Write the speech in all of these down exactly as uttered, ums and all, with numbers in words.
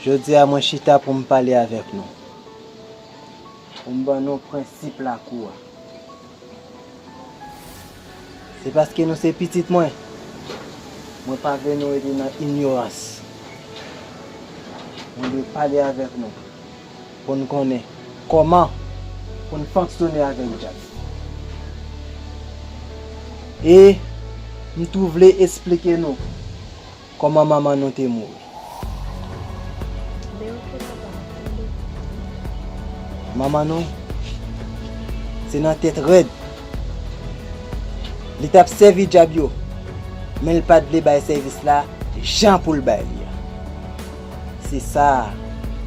Jodi a, mwen chita pou m pale avèk nou, pou m ban nou prensip lakou a. Se paske nou se pitit mwen, mwen pa vle nou rete nan inyorans. Mwen dwe pale avèk nou pou n konnen kòman pou n fonksyone avèk dyab. E m tou vle esplike nou kòman manman nou te mouri. Manman nou, se nan tèt rèd li t ap sèvi dyab yo, men l pa t vle bay sèvis la jan pou l bay li a. Se sa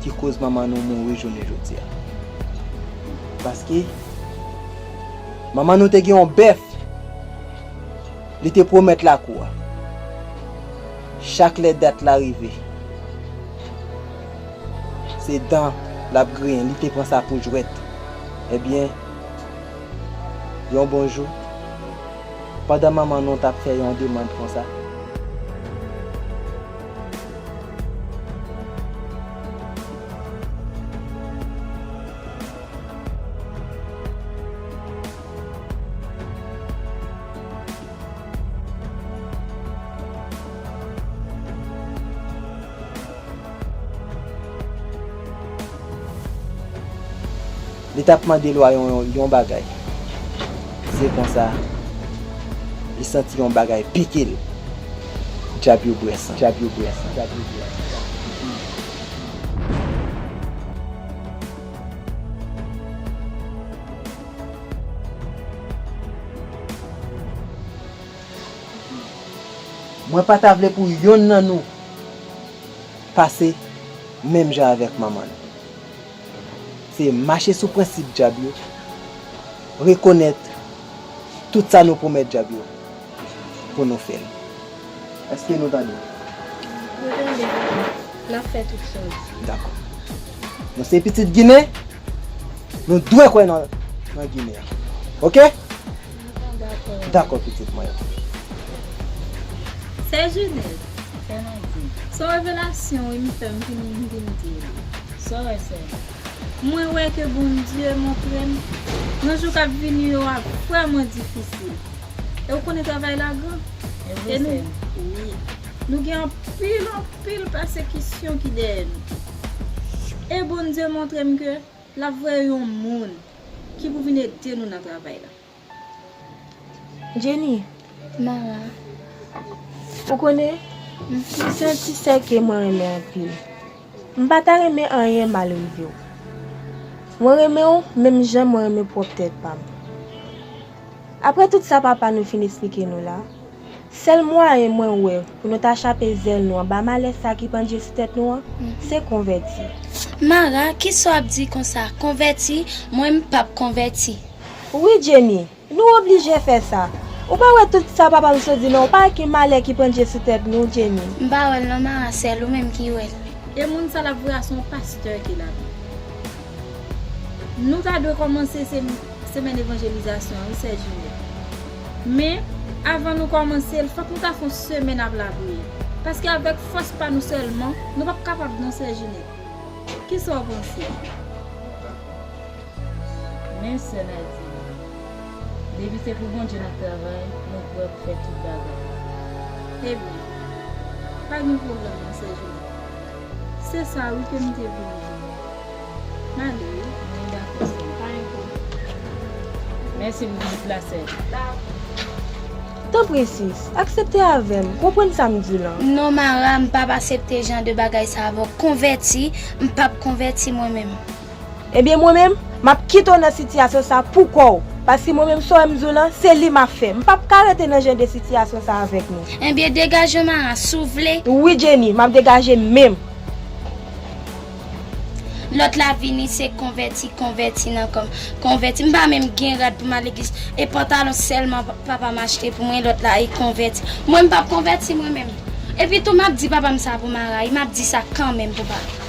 ki koz manman nou mouri jounen jodi a. Paske manman nou te gen yon bèf li te pwomèt lakou a. Chak lè dat la rive, se dan l ap griyen, li te pran sa pou jwèt. Ebyen, yon bon jou, pandan manman nou t ap fè yon demann konsa, li t ap mande lwa yon, yon bagay. Se konsa, li santi yon bagay pike l. Dyab yo bwè san, dyab yo bwè san, dyab yo bwè san. Mwen pa ta vle pou yonn nan nou pase menm jan avèk manman l. Se mache sou prensip dyab yo, rekonèt tout sa nou pwomèt dyab yo pou nou fè l. Èske nou tande? Nou tande, papa. N ap fè tout sa w di. Dakò. Nou se pitit Ginen, nou dwe kwè nan, nan Ginen an. Oke? Dakò. Dakò, pitit mwen. Sè Jenèt. Sè Nadin. Se yon revelasyon, wi, m fè, m vin, m vin di w li. Sa w wè, sè m? Mwen wè ke Bondye montre m nan jou k ap vini yo ap vrèman difisil. E w konnen travay la gran. E vre, sè m. E nou, wi, nou gen anpil, anpil pèsekisyon ki dèyè nou. E Bondye montre m ke l ap voye yon moun ki pou vin ede nou nan travay la. Jenny. Mara. Ou konnen, m se yon ti sè ke mwen renmen anpil. M pa ta renmen anyen mal rive w. Mwen renmen w menm jan mwen renmen pwòp tèt pa m. Apre tout sa papa nou fin esplike nou la, sèl mwayen mwen wè pou nou ta chape zèl nou anba malè sa ki pandye sou tèt nou an, se konvèti. Mara, kisa w ap di konsa? Konvèti? Mwen, m p ap konvèti. Wi, Jenny, nou oblije fè sa. Ou pa wè tout sa papa m sot di nou an, ou pa wè ki malè ki pandye sou tèt nou, Jenny? M pa wè l non, Mara, sèl ou menm ki wè l. E moun sa l ap voye a se yon pastè ki la. Nou ta dwe kòmanse se semèn evanjelizasyon an, wi, sè Jenèt. Men, avan nou kòmanse l, fòk nou ta fè yon semèn ap lapriyè. Paske avèk fòs pa nou sèlman, nou p ap kapab non, sè Jenèt. Kisa w panse? Men sè Nadin, depi se pou Bondye n ap travay, nou prè pou fè tout bagay. Ebyen, pa gen pwoblèm non, sè Jenèt. Se sa wi ke m te vle di. M ale wi. Mwen dakò, sè m. Pa gen pwoblèm. Mèsi pou vizit la, sè. Dakò. Tanpri sis, aksepte avè m, konprann sa m di w lan. Non, Mara, m p ap aksepte jan de bagay sa avè w. Konvèti, m p ap konvèti mwen menm. Ebyen, mwen menm, m ap kite w nan sitiyasyon sa pou kò w. Paske mwen menm, sa w wè m di w lan, se li m ap fè. M p ap ka rete nan jan de sitiyasyon sa avèk nou. Ebyen, degaje w, Mara, si w vle. Wi, Jenny, m ap degaje m menm. Lòt la vini, se konvèti, konvèti nan kò m. Konvèti, m pa menm gen rad pou m al legliz. E pantalon sèlman pa-, papa m achte pou mwen, lòt la e konvèti. Mwen, m p ap konvèti mwen menm. Epi tou, m ap di papa m sa pou Mara, m ap di sa kanmenm pou papa.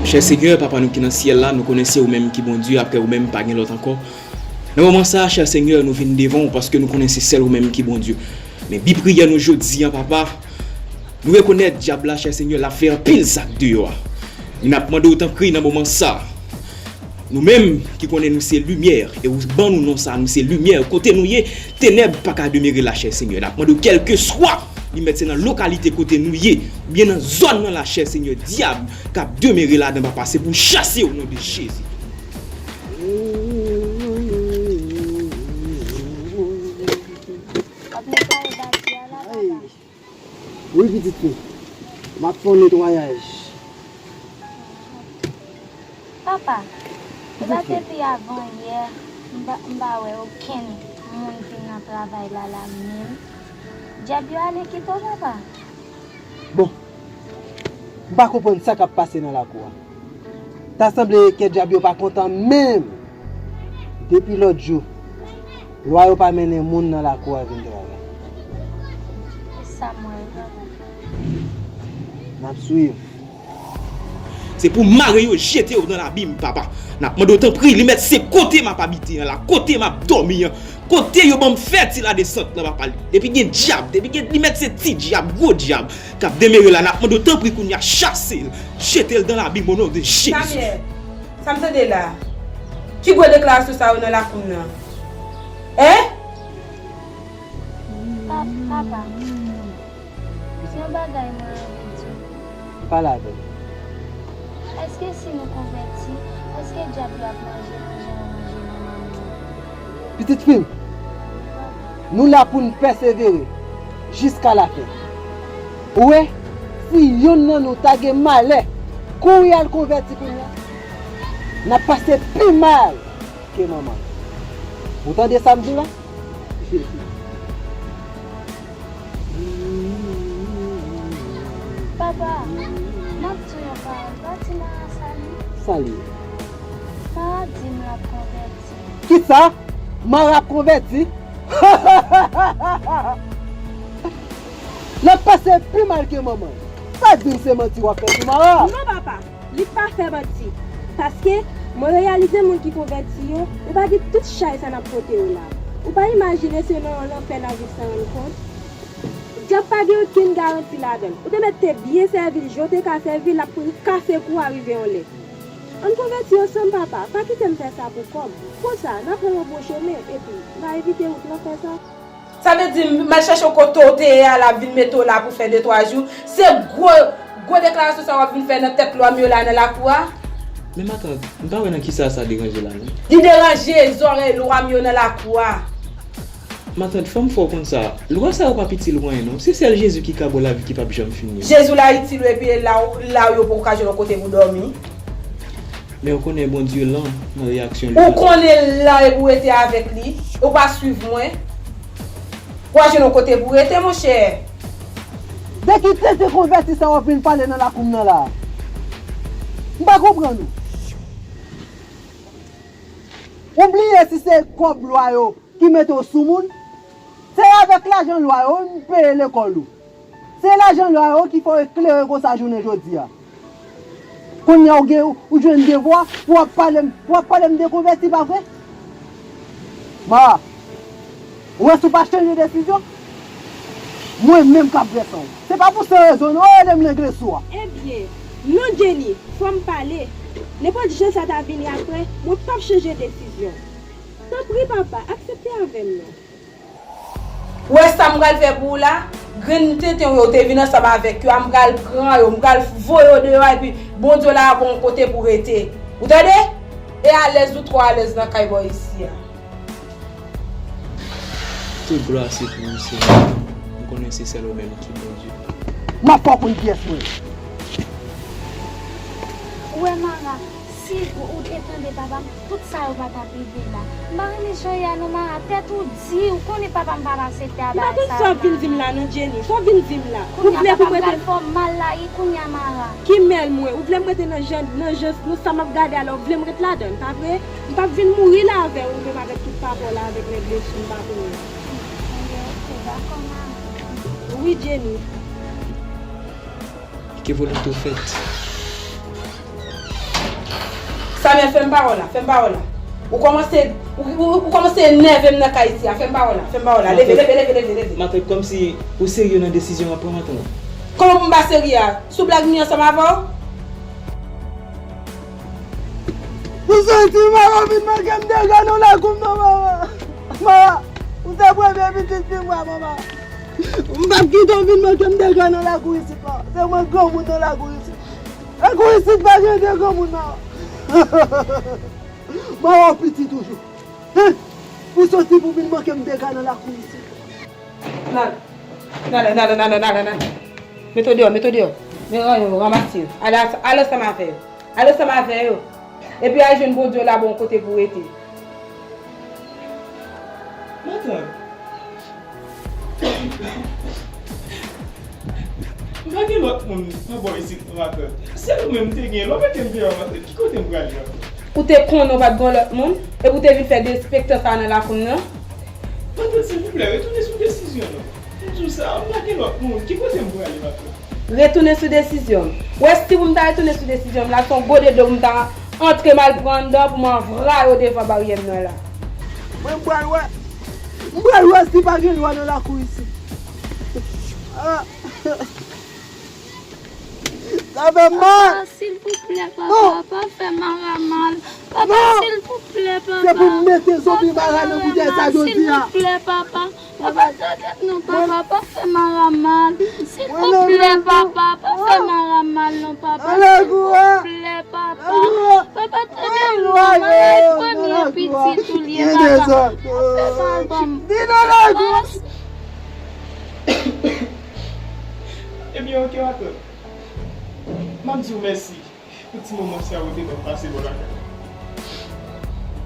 Chè Senyè, Papa nou ki nan syèl la, nou konnen se ou menm ki Bondye, apre ou menm pa gen lòt ankò. Nan moman sa a, chè Senyè, nou vin devan w paske nou konnen se sèl ou menm ki Bondye. Men bi priyè nou jodi a, Papa, nou rekonèt dyab la, chè Senyè, l ap fè anpil zak deyò a. Men n ap mande w tanpri nan moman sa a, nou menm ki konnen nou se limyè, e ou ban nou non sa a, nou se limyè, kote nou ye, tenèb pa ka demere la, chè Senyè. N ap mande w, kèlkeswa li mèt se nan lokalite kote nou ye, oubyen nan zòn nan la, chè Senyè, dyab k ap demere ladan, Papa, se pou w chase yo, o non de Jezi. W ap netwaye bati a la, papa? Wi, pitit fi. M ap fè yon netwayaj. Papa, e pa depi avan yè, m pa, m pa wè okenn moun vin nan travay la, la menm. Dyab yo ale kite w, papa? Bon, m pa konprann sa k ap pase nan lakou a. Ta sanble kè dyab yo pa kontan menm. Depi lòt jou, lwa yo pa mennen moun nan lakou a vin travay. E sa m wè, papa. N ap swiv. Se pou mare yo, jete yo nan labim, Papa. N ap mande w tanpri, li mèt se kote m ap abite an la, kote m ap dòmi an, kote yo ban m fè ti ladesant lan, Papa. Depi gen dyab, depi gen, li mèt se ti dyab, gwo dyab k ap demere la, n ap mande w tanpri kounye a, chase l, jete l nan labim, o non de Jezi. Samuel, sa m tande la? Ki gwo deklarasyon sa yo nan lakou m nan? Hein? Pa-, papa, se yon bagay mwen anvi di w. Pale avè m. Èske si nou konvèti, èske dyab yo ap manje manje an manje nan mòn nan? Pitit fi m, nou la pou n pèsevere jiska lafen. Ou wè, si yonn nan nou ta gen malè kouri al konvèti kounye a, n ap pase pi mal ke manman l. Ou tande sa m di w la? Papa, m ap di w yon pawòl, pa di Mara sa non. Sa l ye? Mara di m l ap konvèti. Kisa? Mara ap konvèti? L ap pase pi mal ke manman l. Sa k di m se manti w ap fè sou Mara? Non, papa. Li pa fè manti. Paske, mwen reyalize moun ki konvèti yo, yo pa gen tout chay sa n ap pote yo la. Ou pa imajine se nan yon lanfè n ap viv san rann kont. Dyab pa gen okenn garanti ladan l. Ou te mèt te byen sèvi l, jan w te ka sèvi l, l ap kase kou a rive yon lè. Ann konvèti ansanm, papa. Pa kite m fè sa pou kòb. Konsa, n ap pran yon bon chemen, epi n a evite wout lanfè sa. Sa vle di, m al chèche w kote w te ye a la, vin mete w la pou fè de twa jou. Se gwo, gwo deklarasyon sa w ap vin fè nan tèt lwa m yo la nan lakou a? Men matant, m pa wè nan kisa sa deranje la non. Li deranje zòrèy lwa m yo nan lakou a. Matant, fò m fè w konn sa. Lwa sa yo pa piti lwen non. Se sèl Jezi ki ka ba w lavi ki p ap janm fini an. Jezi w la itil ou epi la, la yo poko ka jwenn yon kote pou dòmi. Men ou konnen Bondye lan nan reyaksyon li. Ou konnen l lan epi w rete avèk li. Ou pa swiv mwen. W a jwenn yon kote pou rete, monchè. De ki tenten konvèti sa w ap vin pale nan lakou m nan la a? M pa konprann ou. Ou bliye si se kòb lwa yo ki mete w sou moun? Se avèk lajan lwa yo m peye lekòl ou. Se lajan lwa yo ki fè w eklere konsa jounen jodi a. Kounye a w gen, ou jwenn devwa pou w ap pale m, pou w ap pale m de konvèti, pa vre? Ma, ou wè si w pa chanje desizyon, mwen menm k ap vèse w. Se pa pou san rezon non, rele m lenglesou a. Ebyen, non Jenny, fò m pale. Nenpòt jan sa ta vini apre, mwen p ap chanje desizyon. Tanpri papa, aksepte avè m non. Ou wè sa m pral fè pou ou la? Grenn tenten w yo te vin ansanm avèk yo a, m pral pran yo, m pral voye yo deyò epi Bondye la ap ba w yon kote pou rete. Ou tande? E alèz ou twò alèz nan kay bò isi a. Tout glwa se pou ou, Senyè. M konnen se sèl ou menm ki Bondye. M ap fè w konn kiyès mwen ye. Ou wè Mara, si ou, ou te tande papa m, tout sa yo pa t ap rive la. M pa renmen jan w ye a non Mara, tèt ou di, ou konnen papa m p ap aksepte bagay sa yo. M pa konn sa w ap vin di m la non Jenny, sa w vin di m la. Ou vle pou m rete. Kounye a papa m pral fè w mal la, e kounye a Mara. Ki mèl mwen, ou vle m rete nan jan, nan jan, nan sa m ap gade a la, ou vle m ret ladan l, pa vre? M p ap vin mouri la avè w, ou menm avèk tout papa w la, avèk nèg leson m pa konnen. Ebyen, oke, dakò, Mara. Wi, Jenny. Ke volonte w fèt. Amèl, fè m pa wè w la, fè m pa wè w la. Ou kòmanse, ou, ou, ou kòmanse enève m nan kay isi a, fè m pa wè w la, fè m pa wè w la. Leve, leve, leve, leve, leve. Matant, kòmsi ou serye nan desizyon w ap pran, matant? Kòman pou m pa serye a? Sou blag m ye ansanm avè w? Ou santi mama vin manke m dega nan lakou m nan, mama? Mama, ou se premye pitit fi m, mama. M p ap kite w vin manke m dega nan lakou isit la. Se mwen granmoun nan lakou isit. Lakou isit pa gen de granmoun, mama. Mama, w piti toujou. Hein? Ou santi pou vin manke m dega nan lakou isit. Nala, nala, nala, nala, nala, nala. Mete w deyò, mete w deyò. Men ranyon yo, ranmase yo. Ale, ale ansanm avè yo. Ale ansanm avè yo. Epi al jwenn Bondye w la ba w yon kote pou w rete. Matant. M pa gen lòt moun nan bò isit non, matant. Se ou menm m te gen. Lè w mete m deyò, matant, ki kote m prale, matant? Ou te konnen w pa t gen lòt moun, epi w te vin fè derespektan sa nan lakou m nan? Matant, silvouplè, retounen sou desizyon nou. M di w sa, m pa gen lòt moun. Ki kote m prale, matant? Retounen sou desizyon m. Ou wè, si pou m ta retounen sou desizyon m la, se yon gode dlo pou m ta antre m al pran anndan pou m anvraye w devan baryè m nan la. Mwen, m pral wè. M pral wè si pa gen lwa nan lakou isit. Ah. Sa fè m mal. Papa, silvouplè, papa, pa fè Mara mal. Papa, silvouplè, papa. Se pou m mete zonbi Mara nan boutèy sa jodi a. Silvouplè, papa. Papa, tande m non, papa, pa fè Mara mal. Silvouplè, papa, pa fè Mara mal non, papa. Silvouplè, papa. Papa, tande m non, Mara e premye pitit ou l ye, papa. Pa fè mal ban m. Ebyen, oke, matant. M ap di w mèsi pou ti moman sa yo te ban m pase bò lakay la.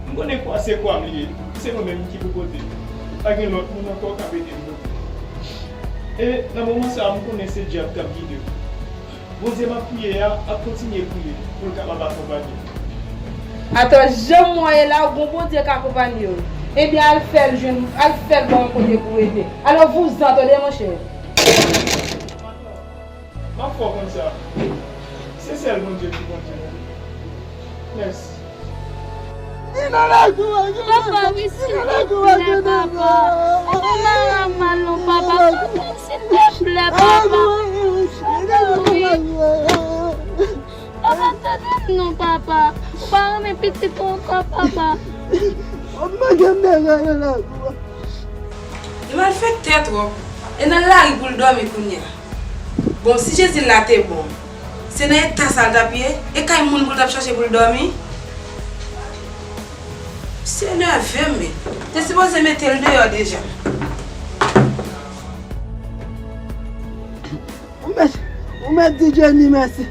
M konnen kwa se kwa m li ye, se mwen menm ki pou pote l. Pa gen lòt moun ankò k ap ede m pote l. E nan moman sa a, m konnen se dyab k ap gide w. Bondye m ap priye a ap kontinye priye pou l kapab akonpanye w. Atò, jan m wè w ye la, ou gon Bondye k akonpanye w. Ebyen, al fè l jwenn, al fè l ba w yon kote pou w rete. Alò, vouzan, tande, monchè. M ap fè w konn sa. Se sèl Bondye ki Bondye nou. Mèsi. Papa, wi, silvouplè, papa. Papa, Mara mal non, papa. Silvouplè, papa. Papa, wi. Papa, tande m non, papa. Ou pa renmen pitit ou ankò, papa. Ou manke m dega nan lakou a. Li malfektè twòp. E nan lari pou l dòmi kounye a. Bon, si Jezi l la te bon, se nan eta sa l t ap ye? E kay moun pou l t ap chache pou l dòmi? Misye enève m, wi. Te sipoze mete l deyò deja. Ou mèt, ou mèt di Jenny mèsi.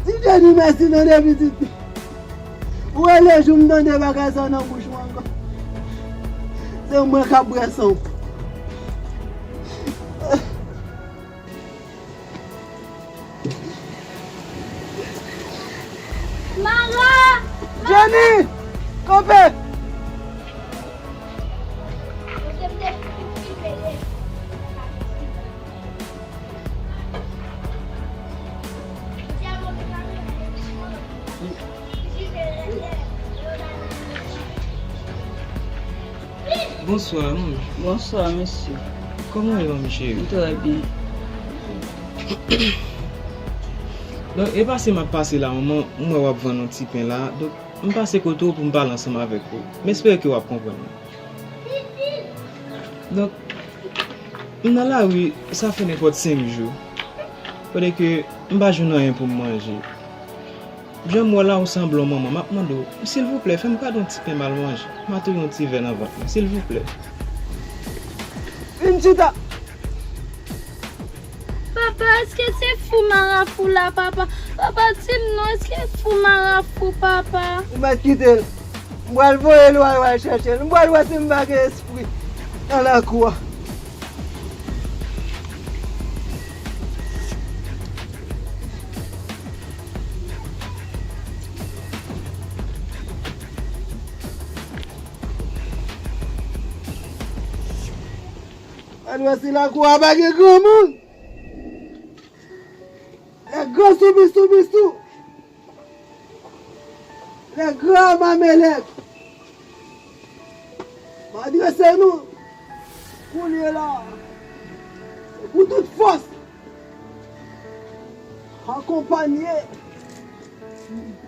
Di Jenny mèsi, tande pitit. Ou wè lejou m tande bagay sa nan bouch ou ankò. Se mwen k ap bwè san w. Mara! Jenny! Kanpe! Bonswa, manmi. Bonswa, mesye. Kòman w ye, manmi cheri? M trè byen. Donk, e pase m ap pase la, manman, m wè w ap vann yon ti pen la. Donk, m pase kote w pou m pale ansanm avèk ou. M espere ke w ap konprann mwen. Donk, m nan lari, sa fè nenpòt senk jou. Kote ke m pa jwenn anyen pou m manje. Jan m wè w la, ou sanble yon manman. M ap mande w, silvouplè, fè m kado yon ti pen m al manje. M atire yon ti vè nan vant mwen, silvouplè. Vin chita. Papa, èske se fou Mara fou la, papa? Papa, di m non, èske fou Mara fou, papa? Ou mèt kite l. M pral voye lwa yo al chèche l. M pral wè si m pa gen espri nan lakou a. Al wè si lakou a pa gen granmoun. Lè gran soubisou, soubisou. Lè gra Amèlèk m adrese nou kounye la, se pou tout fòs akonpanye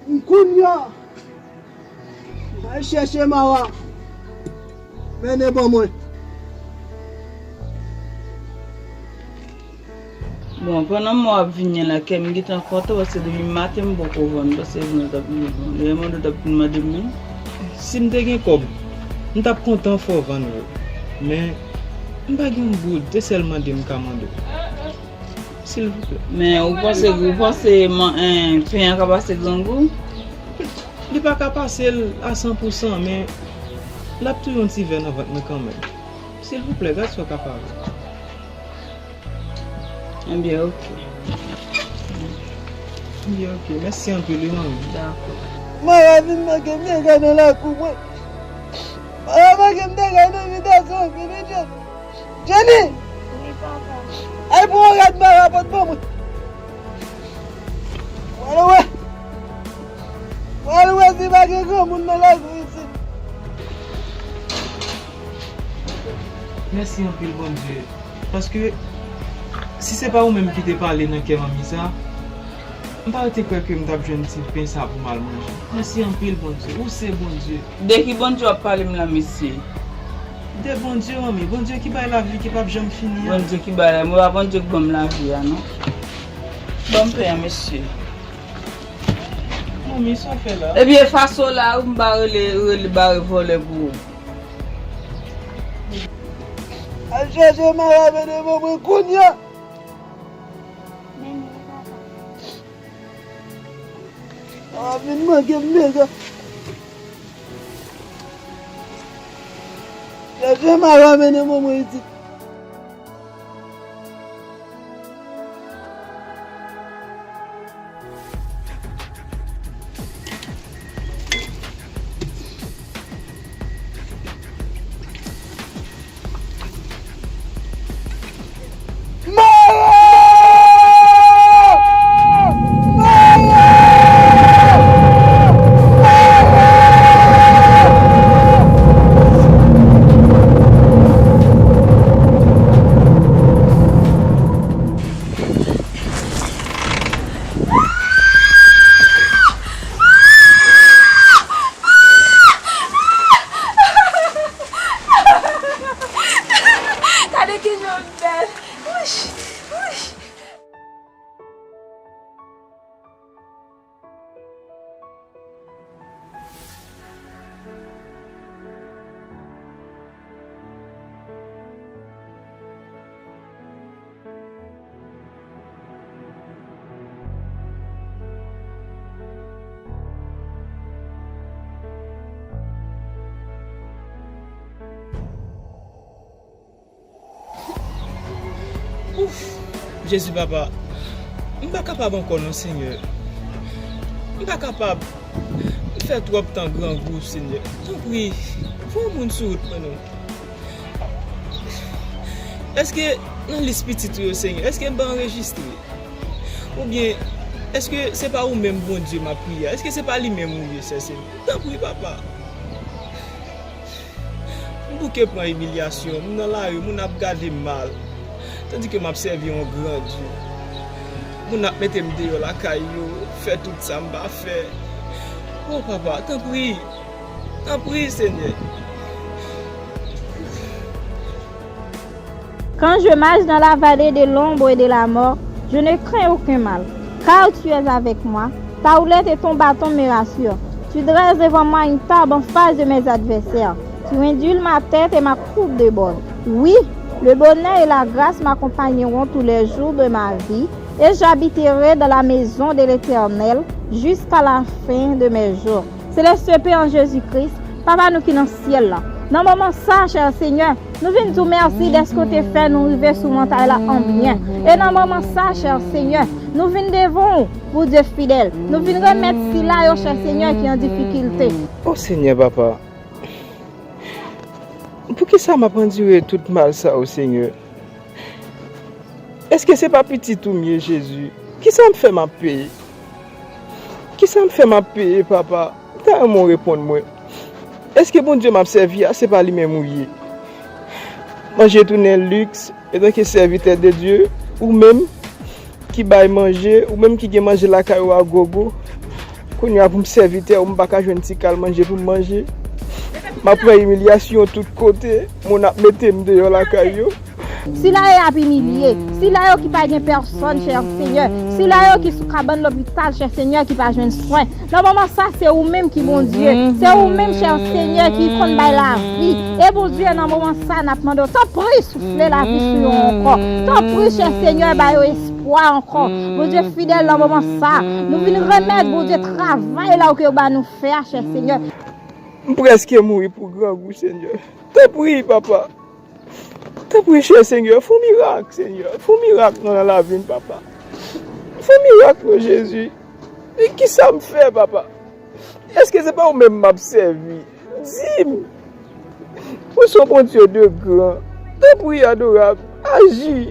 m kounye a. Al chèche Mara, mennen ban mwen. Bon, pandan mwen ap vini an la, kè m gentan kontan, paske depi maten m poko vann, paske moun t ap mande m. Lè yo mande w t ap vin mande m, wi. Si m te gen kòb, m t ap kontan fè w vann, wi. Men, m pa gen yon goud, se sèl mande m ka mande w. Silvouplè. Men ou panse, ou panse man, en, pen an ka pase grangou? Li pa ka pase l a san pou san, men l ap touye yon ti vè nan vant mwen kanmenm. Silvouplè, gad sa w ka fè avè m. Ebyen, oke. Ebyen, oke. Mèsi anpil, wi, manmi. Dakò. Mara vin manke m dega nan lakou mwen. Mara manke m dega nan invitasyon an, vini, Jenny. Jenny! Wi, papa. Al pran yon rad Mara pote ban mwen. Mwen al wè. Mwen al wè si pa gen granmoun nan lakou isit. Mèsi anpil, Bondye. Paske, si se pa ou menm ki te pale nan kè manmi sa, m pa te kwè ke m t ap jwenn ti pen sa pou m al manje. Mèsi anpil, Bondye. Ou se Bondye. De ki Bondye w ap pale m la, mesye? De Bondye, manmi. Bondye ki bay lavi ki p ap janm fini an. Bondye ki bay lavi. Mwen pa Bondye k ban m lavi a, non. Ban m pen an, mesye. Manmi, sa w fè la? Ebyen, fason la, ou m pa rele, rele bare vòlè pou ou. Al chèche Mara, mennen ban mwen kounye a. Mara vin manke m dega. Chèche Mara, mennen ban mwen isit. Gade kijan w bèl. Wouch, wouch. Ouf! Jezi papa, m pa kapab ankò non, Senyè. M pa kapab. M fè twòp tan grangou, Senyè. Tanpri, voye yon moun sou wout mwen non. Èske nan lis pitit ou yo, Senyè, èske m pa anrejistre? Oubyen, èske se pa ou menm Bondye m ap priye a? Èske se pa li menm ou ye, Senyè? Tanpri, papa. M bouke pran imilyasyon, m nan lari, moun ap gade m mal, tandike m ap sèvi yon gran Dye. Moun ap mete m deyò lakay yo, fè tout sa m pa fè. O papa, tanpri, tanpri, Senyè. Quand je marche dans la vallée de l'ombre et de la mort, je ne crains aucun mal, car tu es avec moi. Ta houlette et ton bâton me rassurent. Tu dresses devant moi une table en face de mes adversaires. Tu ondules ma tête et ma coupe déborde. Oui, le bonheur et la grâce m'accompagneront tous les jours de ma vie, et j'habiterai dans la maison de l'Éternel jusqu'à la fin de mes jours. Seleste Pè an Jezi Kris, Papa nou ki nan syèl la, nan moman sa, chè Senyè, nou vin di w mèsi dèske w te fè nou rive sou montay la an byen. E nan moman sa, chè Senyè, nou vin devan w, Bondye fidèl. Nou vin remèt sila yo, chè Senyè, ki an difikilte. O Senyè Papa, poukisa m ap andire tout mal sa yo, Senyè? Èske se pa pitit ou m ye, Jezi? Kisa m fè m ap peye? Kisa m fè m ap peye, Papa? M ta Kòman w reponn mwen? Èske Bondye m ap sèvi a, se pa li menm ou ye? Manje tounen liks, antanke sèvitè de Dye, ou menm ki bay manje, ou menm ki gen manje lakay ou a gogo. Kounye a pou m sèvitè ou, m pa ka jwenn ti kal manje pou m manje. M ap pran imilyasyon tout kote, moun ap mete m deyò lakay yo. Sila yo y ap imilye, sila yo ki pa gen pèsonn, chè Senyè, sila yo ki sou kabann lopital, chè Senyè, ki pa jwenn swen. Nan moman sa, se ou menm ki Bondye, se ou menm, chè Senyè, ki konn bay lavi. E Bondye, nan moman sa, n ap mande w, tanpri, soufle lavi sou yo ankò. Tanpri, chè Senyè, ba yo espwa ankò. Bondye fidèl, nan moman sa, nou vin remèt, Bondye, travay la ou ke yo ba nou fè a, chè Senyè. M prèske mouri pou grangou, Senyè. Tanpri, papa. Tanpri, chè Senyè, fè yon mirak, Senyè. Fè yon mirak nan, nan lavi m, papa. Fè yon mirak, non, Jezi. E kisa m fè, papa? Èske se pa ou menm m ap sèvi? Di m. Ou se yon Bondye de gran. Tanpri, adorab, aji.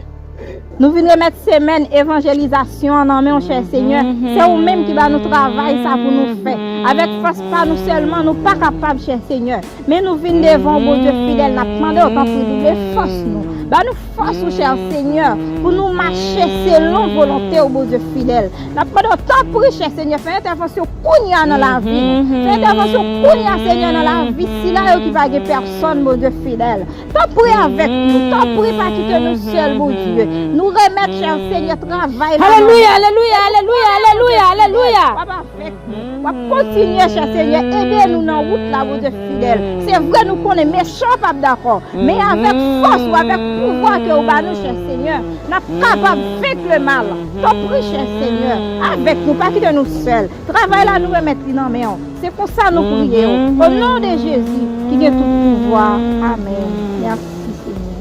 Nou vin remèt semèn evanjelizasyon an nan men w, chè Senyè. Se ou menm ki ba nou travay sa pou nou fè. Avèk fòs pa nou sèlman, nou pa kapab, chè Senyè. Men nou vin devan w, Bondye fidèl, n ap mande w, tanpri, double fòs nou. Ba nou fòs ou, chè Senyè, pou nou mache selon volonte w, Bondye fidèl. N ap mande w, tanpri, chè Senyè, fè entèvansyon kounye a nan lavi nou. Fè entèvansyon kounye a, Senyè, nan lavi sila yo ki pa gen pèsonn, Bondye fidèl. Tanpri avèk nou, tanpri pa kite nou sèl, Bondye. Nou remèt, chè Senyè, travay la nan men w. Alelouya, alelouya, alelouya, alelouya, alelouya. W ap avèk nou. W ap kontinye, chè Senyè, ede nou nan wout la, Bondye fidèl. Se vre, nou konnen mechan p ap dakò, men avèk fòs ou, avèk pouvwa ke ou ba nou, chè Senyè, n ap kapab venk lemal. Tanpri, chè Senyè, avèk nou, pa kite nou sèl. Travay la, nou remèt li nan men w. Se konsa nou priye w. O non de Jezi, ki gen tout pouvwa. Amèn. Mèsi, Senyè.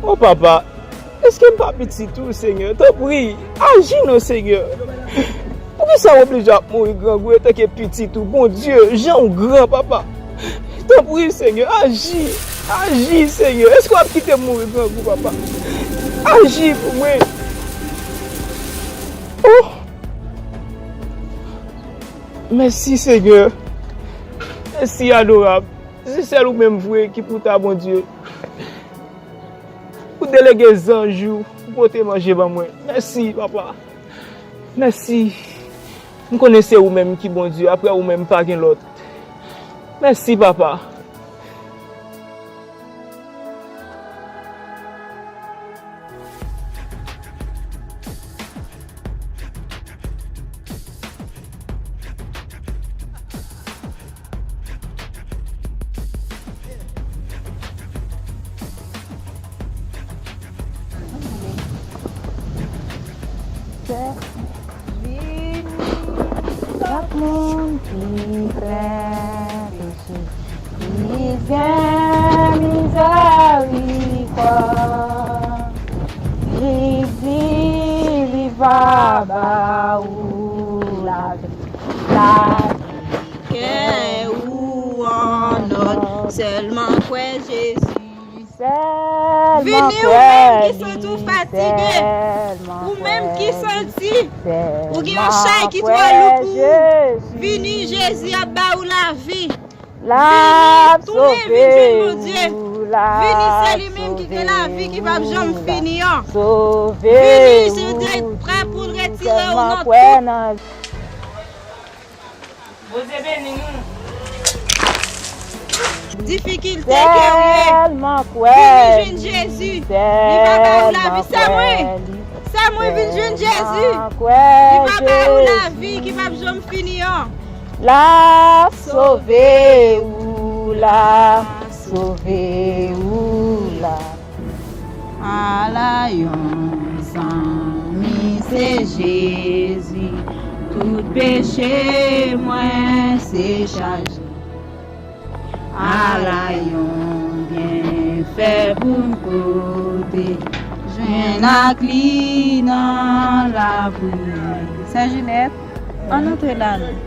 O papa, èske m pa pitit ou, Senyè? Tanpri, aji non, Senyè. Poukisa w oblije ap mouri grangou antanke pitit ou, Bondye, jan w gran, papa? Tanpri, Senyè, aji, aji, Senyè. Èske w ap kite m mouri grangou, papa? Aji pou mwen. Oh! Mèsi, Senyè. Mèsi, adorab. Se sèl ou menm vre ki pou ta, Bondye. Ou delege zanj ou pou pote manje ban mwen. Mèsi, papa. Mèsi. M konnen se ou menm ki Bondye. Apre ou menm, pa gen lòt. Mèsi, papa. Vini, chak moun ki fè peche. Li gen mizèrikòd, li di li va ba ou lavi, lavi. Kè ou an òd, sèlman kwè Jezi. Vini, ou menm ki santi w fatige, ou menm ki santi ou gen yon chay ki twò lou pou ou. Vini, Jezi ap ba ou lavi. Vini, tounen vin jwenn Bondye. Vini, se li menm ki gen lavi ki p ap janm fini an. Vini, Jezi prè pou l retire w nan tout. Bondye beni nou. Difikilte ke ou ye. Vini jwenn Jezi. Li va ba ou lavi. Sè mwen. Sè mwen, vin jwenn Jezi. Li va ba ou lavi ki p ap janm fini an. L a sove ou, l a sove ou, l a. Ala yon zanmi se Jezi, tout peche mwen se chaje. Ala yon byenfè pou m pote, jwenn ak li nan lapriyè. Sè Jinèt, ann antre la non.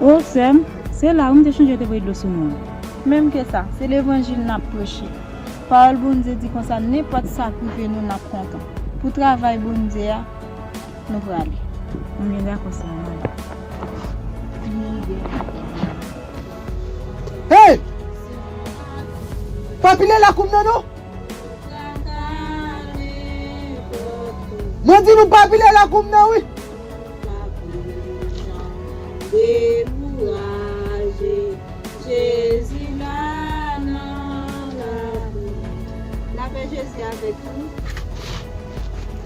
O sè m, se la wi m te chonje te voye dlo sou mwen. Menm ke sa, se levanjil n ap preche. Pawòl Bondye di konsa, nenpòt sa k rive nou, n ap kontan. Pou travay Bondye a, nou prale. Mwen byen dakò sa, mwen. Hey! Pa pile lakou m nan, non! Mwen di nou pa pile lakou m nan, wi! Dekouraje. Jezi la nan lakou. Lapè Jezi avèk nou.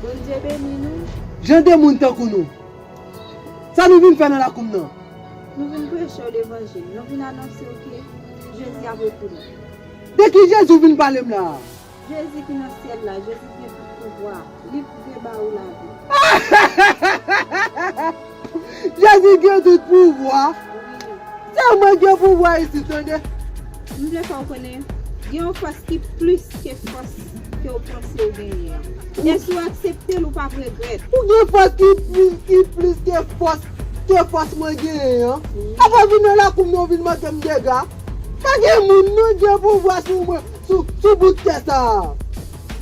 Bondye beni nou. Jan de moun tankou nou. Sa nou vin fè nan lakou m nan? Nou vin preche w levanjil. Nou vin anonse w ke Jezi ap retounen. De ki Jezi w vin pale m la a? Jezi ki nan syèl la, Jezi ki gen tout pouvwa, li ki gen ba ou lavi. Jezi gen tout pouvwa. Wi. Se mwen gen pouvwa isit, tande. M vle fè w konnen, gen yon fòs ki plis ke fòs ke w panse w genyen an. E si w aksepte l, ou p ap regrèt. Ou gen fòs ki plis, ki plis ke fòs, ke fòs mwen genyen an. Wi. Apa vin nan lakou m nan, vin mande m dega. Pa gen moun non gen pouvwa sou mwen, sou, sou bout tè sa a.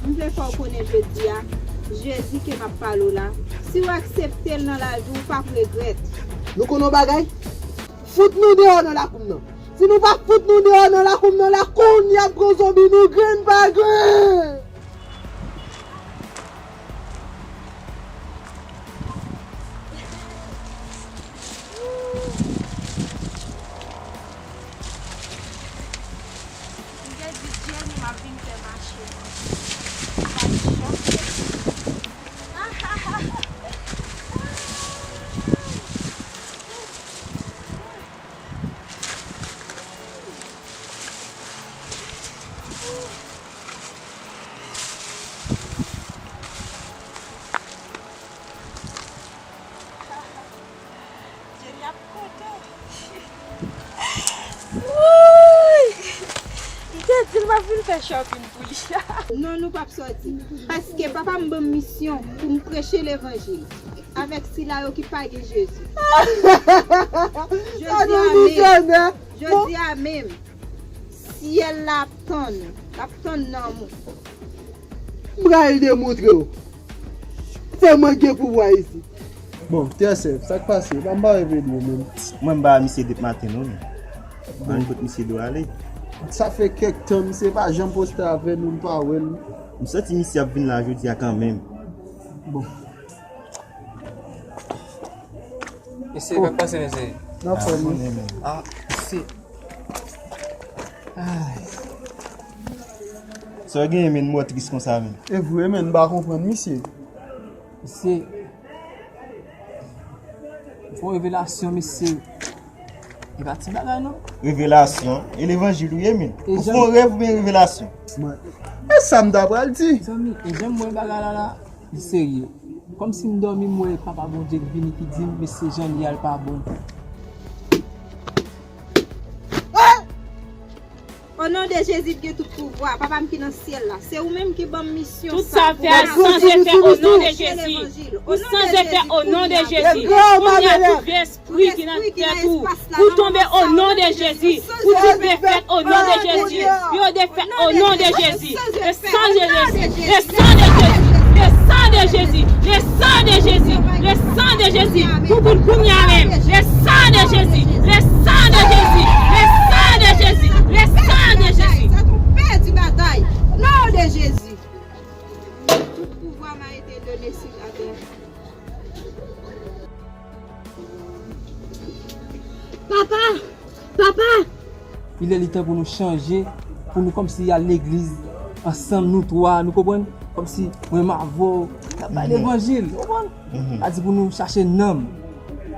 M vle fè w konnen jodi a, Jezi ke m ap pale w la, si w aksepte l nan lavi w, ou p ap regrèt. Nou konn yon bagay? Fout nou deyò nan lakou m nan. Si nou pa fout nou deyò nan lakou m nan la, kounye a m pran zonbi nou grenn pa grenn. M te di Jenny m ap vin fè mache. M pa t janm fè. Jenny ap kontan. Wouy! M te di l m ap vin fè shopping pou li. Non, nou p ap sòti. Paske papa m ban m misyon pou m preche levanjil avèk sila yo ki pa gen Jezi. Jodi a menm, jodi a menm, syèl la ap tann ou, l ap tann nanm ou. M pral demontre w. Se mwen ki gen pouvwa isit. Bon, T S F, sa k pase? Pa m pa wè Pedro menm. Mwen m pa wè misye depi maten non, men. Mwen kot misye dwe ale. Sa fè kèk tan misye pa janm poste avè nou, m pa wè l. M santi misye ap vin la jodi a kanmenm. Bon. Mesye, sa k pase, mesye? N ap fè nou. Ah, mesye. Ay. Sa w genyen, men, m wè w tris konsa, men. E vre, men, m pa konprann misye. Mesye, m fè yon revelasyon, mesye. E pa ti bagay, non. Revelasyon? E levanjil ou ye, men? Ou fè yon rèv oubyen revelasyon? E sa m ta pral di. Zanmi, e jan m wè bagay la la, li serye. Kòmsi m dòmi, m wè Papa Bondye k vini, ki di m, mesye, jan li a, l pa bon. O non de Jezi ki gen tout pouvwa, Papa m ki nan syèl la, se ou menm ki ban m misyon sa pou m sanze fè o non de Jezi. Pou sanze fè o non de Jezi. Kounye a, tout vye espri ki nan tèt ou, pou tonbe o non de Jezi. Pou tout defèt o non de Jezi. Yo defèt o non de Jezi. Le sang de Jésus, le sang de Jésus, le sang de Jésus, le sang de Jésus, le sang de Jésus, pou bout kounye a menm, le sang de Jésus, le sang de Jésus, le sang de Jésus, le sang de Jésus. Sa tou pèdi batay, non de Jezi. Tout pouvwa m'a été donné sur la terre. Papa! Papa! Li lè li tan pou nou chanje, pou nou kòmsi al legliz ansanm, nou twa, nou konprann? Kòmsi mwen m avè w, n ap bay levanjil, ou konprann? Sa di pou nou chache nanm.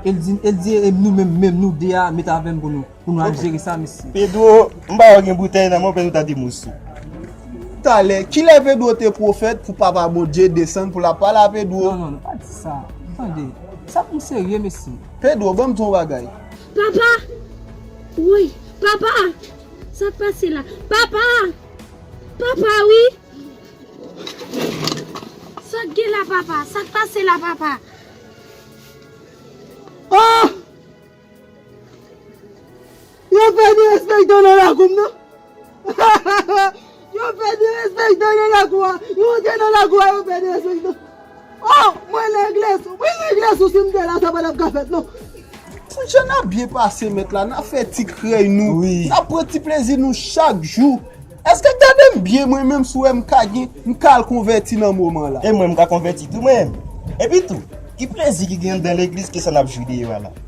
E l di, e l di, e nou menm, menm nou de a, met avè m pou nou, pou nou al jere sa, mesye. Pedro, m pa wè gen boutèy nan men w, Pedro ta di m ou sou. Talè, kilè Pedro te pwofèt pou Papa Bondye desann pou l ap pale a Pedro? Non, non, non, pa di sa. Tande, sa pou m serye, mesye. Pedro, ban m di w yon bagay. Papa! Woy! Papa! Sa k pase la? Papa! Papa, wi! Sa k gen la, papa? Sa k pase la, papa? Oh! Yo fè derespektan nan lakou m nan. Yo fè de, Yo te nan lakou a, yo te nan lakou a, yo fè derespektan. Oh, mwen legliz, mwen legliz ou si m te la, sa pa t ap ka fèt, non. Pou jan n ap byen pase, mèt la, n ap fè ti krèy nou, wi, n ap pran ti plezi nou chak jou. Èske gade m byen, mwen menm, si w wè m ka gen, m ka al konvèti nan moman la. E mwen, m ka konvèti tou, mwen. Epi tou, ki plezi ki gen anndan legliz ke sa n ap jwi deyò a la?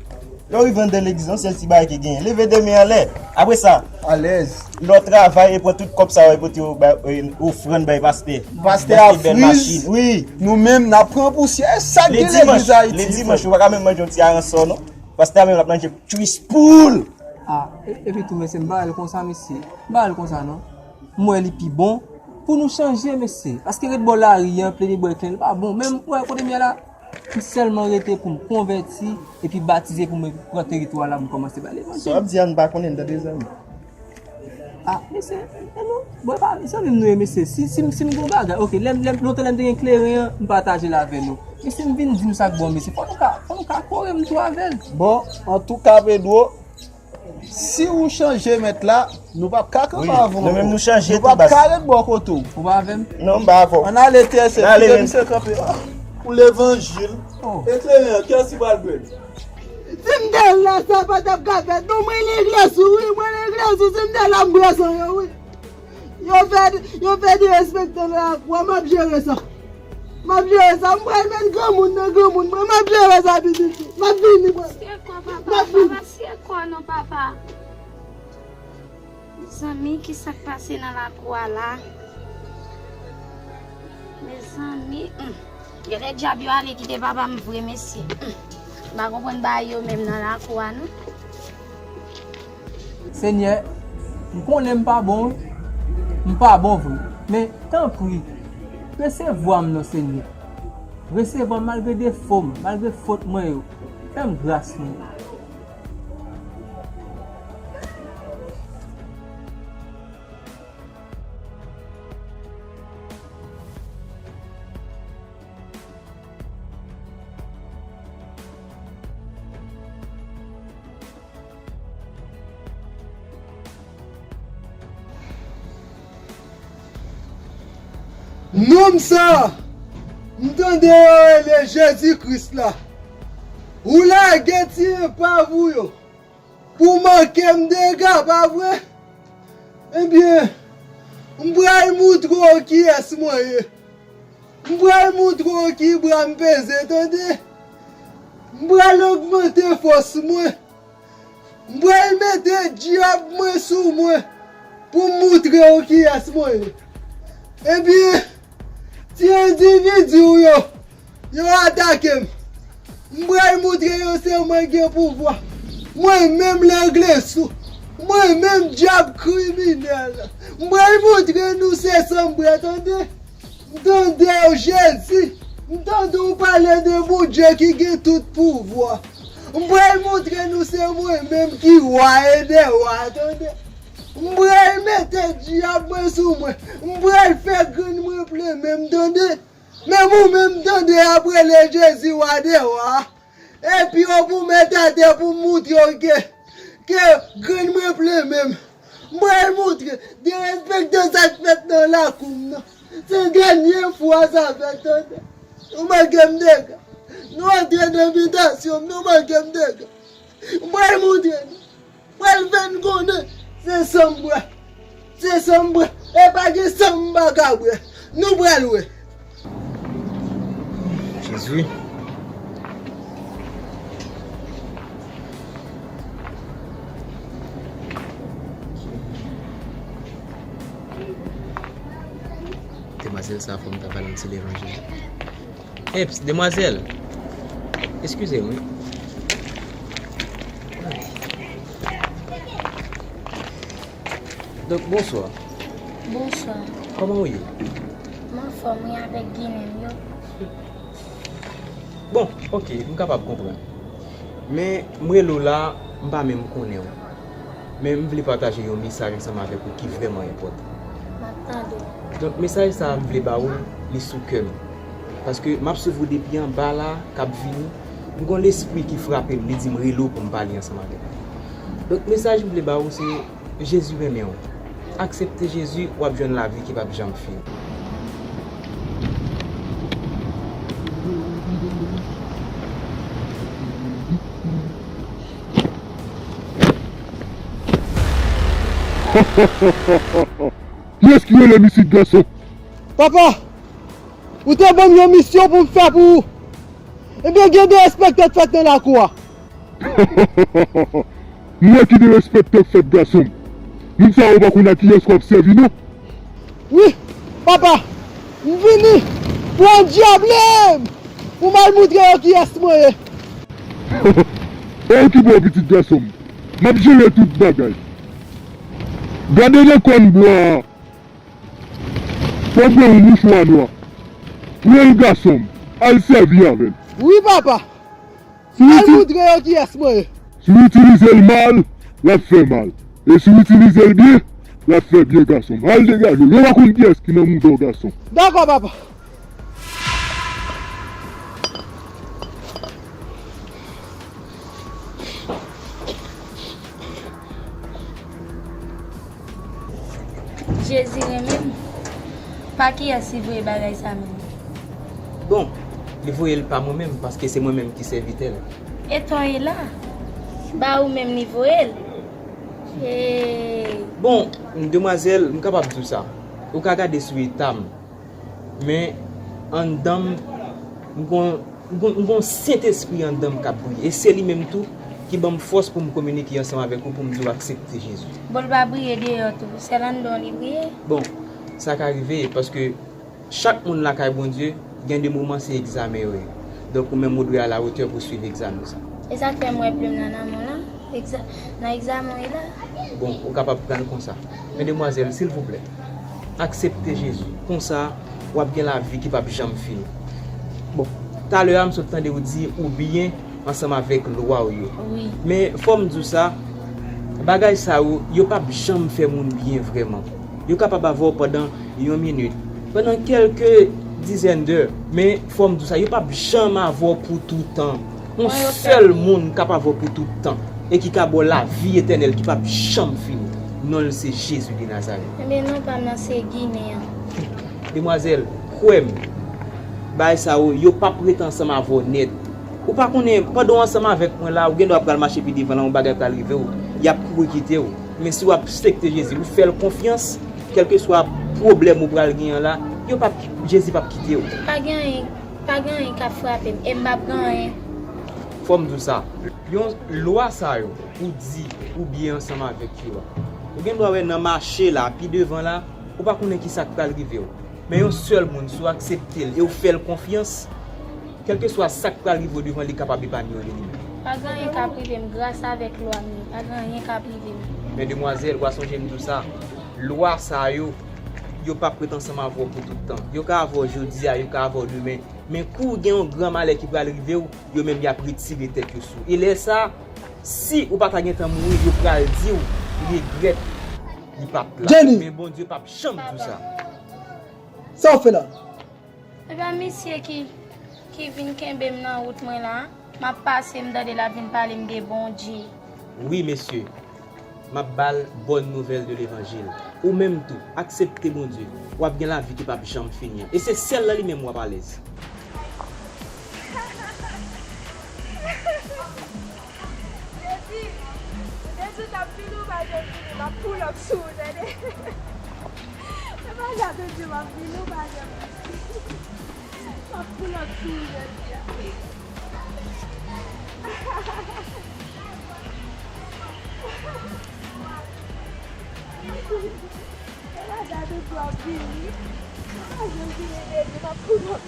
Lè w rive anndan legliz, yon sèl ti bagay ki genyen, leve de men anlè. Apre sa, alèz, lè w travay e pran tout kòb sa yo e pote yo bay, e, ofrann bay pastè. Pastè a friz, wi. Nou menm, n ap pran pousyè. E sa k gen legliz Ayiti, frè. Le dimanch, ou pa ka menm manje yon ti aransò, non. Pastè a menm l ap manje tris poul. Ah, e, epi tou, mesye, m pa wè l konsa, mesye. M pa wè l konsa, non. M wè li pi bon pou nou chanje, mesye. Paske ret bò lari an, plede bwè klen, li pa bon. Men m wè kote m ye la, m sèlman rete pou m konvèti epi batize pou mwen pran teritwa la, m kòmanse bay levanjil. Sa w ap di a, m pa konnen, tande, zanmi. Ah, mesye, e nou, bon, e pa zanmi m nou ye, mesye. Si, si, si m gon bagay, oke, lè m, lè m, lontan lè m te gen kleren an, m pataje l avè nou. Men si m vin di nou sa k bon, mesye, fò nou ka, fò nou ka kore m tou avè l. Bon, antouka, Pedro, si ou chanje mèt la, nou p ap ka kanpe avè w ankò. Wi, nou menm nou chanje tou, baz. Nou p ap ka ret bò kote w. Ou pa avè m? Non, m pa avè w. Ann ale, T S F, kite misye kanpe. Pou levanjil. Oh. Eklere, kiyès ki pral bwè l? Si m te la, sa pa t ap ka fèt. Non, mwen legliz ou, wi, mwen legliz ou, si m te la, m bwè san yo, wi. Yo fè, yo fè derespektan nan lakou a, m ap jere sa. M ap jere sa, m pral met granmoun nan granmoun mwen, m ap jere sa pitit fi. M ap vini, papa. M ap vini. Papa, se kwa non, papa. Mezanmi, ki sa k pase nan lakou a la? Mezanmi, hmm. Genlè dyab yo ale kite papa m vre, mesye. Hmm. M pa konprann bagay yo menm nan lakou a, non. Senyè, m konnen m pa bon, wi. M pa bon vre. Men, tanpri, resevwa m non, Senyè. Resevwa m malgre defo m, malgre fot mwen yo. Fè m gras, Senyè. Nonm sa, m tande yo rele Jezi Kris la. Ou lage ti epav ou yo pou manke m dega, pa vre? Ebyen, m pral moutre w kiyès mwen ye. M pral moutre w ki bra m peze, tande? M pral ogmante fòs mwen. M pral mete dyab mwen sou mwen pou m moutre w kiyès mwen ye. Ebyen, ti endividi w yo, yo atake m. M pral moutre yo se mwen gen pouvwa. Mwen menm Langleso. Mwen menm dyab kriminèl. M pral moutre nou se sanm bwè, tande? M tande w, Jezi. M tande w pale de Bondye ki gen tout pouvwa. M pral moutre nou se mwen menm ki wa e dè wa, tande? M pral mete dyab mwen sou mwen. M pral fè grenn mwen plen men m, tande? Menm ou menm, tande, ap rele Jezi wa dè wa. Epi yo pou mete atè pou m moutre w ke, ke grenn mwen plen men m. M pral moutre derespektan sa k fèt nan lakou m nan. Se dènye fwa sa fèt, tande. Nou manke m dega. Nou antre nan bitasyon m, nou manke m dega. M pral moutre nou. Pral fè n konnen se sanm bwè. Se sanm bwè. E pa gen sanm m pa ka bwè. Nou pral wè. Jezi. Demwazèl sa, fò m ta ba l yon ti levanjil. Eps, demwazèl. Eskize m, wi. Donk, bonswa. Bonswa. Kòman w ye? M anfòm, wi, avèk Ginen m yo. Bon, oke, m kapab konprann. Men, m rele w la, m pa menm konnen w. Men m vle pataje yon mesaj ansanm avèk ou ki vrèman enpòtan. M ap tande w. Donk, mesaj sa a m vle ba ou, li sou kè m. Paske m ap swiv ou depi anba la, k ap vini. M gon lespri ki frape m, li di m rele w pou m pale ansanm avèk ou. Donk, mesaj m vle ba ou se Jezi renmen w. Aksepte Jezi, w ap jwenn lavi ki p ap janm fini. Kiyès ki rele m isit, gason? Papa, ou te ban m yon misyon pou m fè pou ou. Ebyen, gen de enspektè k fèt nan lakou a. M wè ki de enspektè k fèt, gason m. Moun sa yo pa konn a kiyès w ap sèvi, non. Wi, papa, m vini pou andyable m, pou m al moutre yo kiyès mwen ye. Pa okipe w, pitit gason m. M ap jere tout bagay. Gade nan kòn bwa a. Fò w pran yon mouchwa nwa. Pran l, gason m. Al sèvi avè l. Wi, papa. Si w Al itil- moutre yo kiyès mwen ye. Si w itilize l mal, l ap fè mal. E si w itilize l byen, l ap fè byen, gason m. Al degaje w. Yo pa konn kiyès ki nan mouda w, gason. Dakò, papa. Jezi renmen m. Pa kiyès li voye bagay sa menm? Bon, li voye l pa mwen menm, paske se mwen menm ki sèvitè l. E tò e la? Ba ou menm li voye l. Hey. Bon, demwazèl, m kapab di w sa. Ou ka gade sou eta m. Men, anndan m, m gon, m gon, m gon Sentespri anndan m k ap bouyi. E se li menm tou ki ban m fòs pou m kominike ansanm avèk ou, pou m di w aksepte Jezi. Bon, l pa briye deyò tou. Sèl anndan w li briye. Bon, sa ka rive, paske chak moun lakay Bondye, gen de moman se egzamen yo ye. Donk, ou menm ou dwe alawotè pou swiv egzamen sa. E sa k fè m wè plim nan nan men w lan? Egza- Nan egzamen w ye la. Bon, ou kapab pran l konsa. Men demwazèl, silvouplè, aksepte Jezi. Konsa, w ap gen lavi ki p ap janm fini. Bon, talè a, m sot tande w di ou byen ansanm avèk lwa w yo. Wi. Men, fò m di w sa, bagay sa yo, yo p ap janm fè moun byen vrèman. Yo kapab avè w pandan yon minit, pandan kèlke dizèn dè, men fò m di w sa, yo p ap janm avè w pou toutan. Yon sèl moun k ap avè w pou tout tan e ki ka ba w lavi etènèl ki p ap janm fini. Non l se Jezi de Nazarèt. Ebyen non pa m nan se Ginen an. Demwazèl, kwè m, bagay sa yo, yo p ap ret ansanm avè w nèt. Ou pa konnen, pandan w ansanm avèk mwen la, ou gendwa pral mache pi devan la, yon bagay pral rive w, y ap kouri kite w. Men si w aksepte Jezi, ou fè l konfyans, kèlkeswa pwoblèm ou pral genyen la, yo p ap, Jezi p ap kite w. Pa gen anyen, pa gen anyen k ap frape m, e m p ap gen anyen. Fò m di w sa, yon lwa sa yo, ou di, ou byen ansanm avèk yo a. Ou gendwa wè nan mache la, pi devan la, ou pa konnen kisa k pral rive w. Men yon sèl moun, si w aksepte l e w fè l konfyans, kèlkeswa sa k pral rive w devan, li kapab epanye w de li menm. Pa gen anyen k ap rive m gras avèk lwa m yo. Pa gen anyen k ap rive m. Men demwazèl, w a sonje m di w sa, lwa sa yo, yo p ap ret ansanm avè w pou tout tan. Yo ka avè w jodi a, yo ka avè w demen. Men kou gen yon gran malè ki pral rive w, yo menm y ap retire tèt yo sou w. E lè sa a, si ou pa ta gentan mouri, yo pral di w regrèt li pa t la. Jenny! Men Bondye p ap janm di w sa. Sa w fè la? Ebyen misye ki, ki vin kenbe m nan wout mwen la, m ap pase m tande l ap vin pale m de Bondye. Wi mesye, m ap ba l bòn nouvèl de levanjil. Ou menm tou, aksepte Bondye, w ap gen lavi ki p ap janm fini an. E se sèl nan li menm w ap alèz. Jezi, ou te di w t ap vini, ou pa janm vini, m ap pull up sou ou, tande. Se pa sa te di m ap vini, ou pa janm vini. M ap pull up sou ou jodi a. Se pa sa te di w ap vini, ou pa janm vini, Jezi, m ap pull up.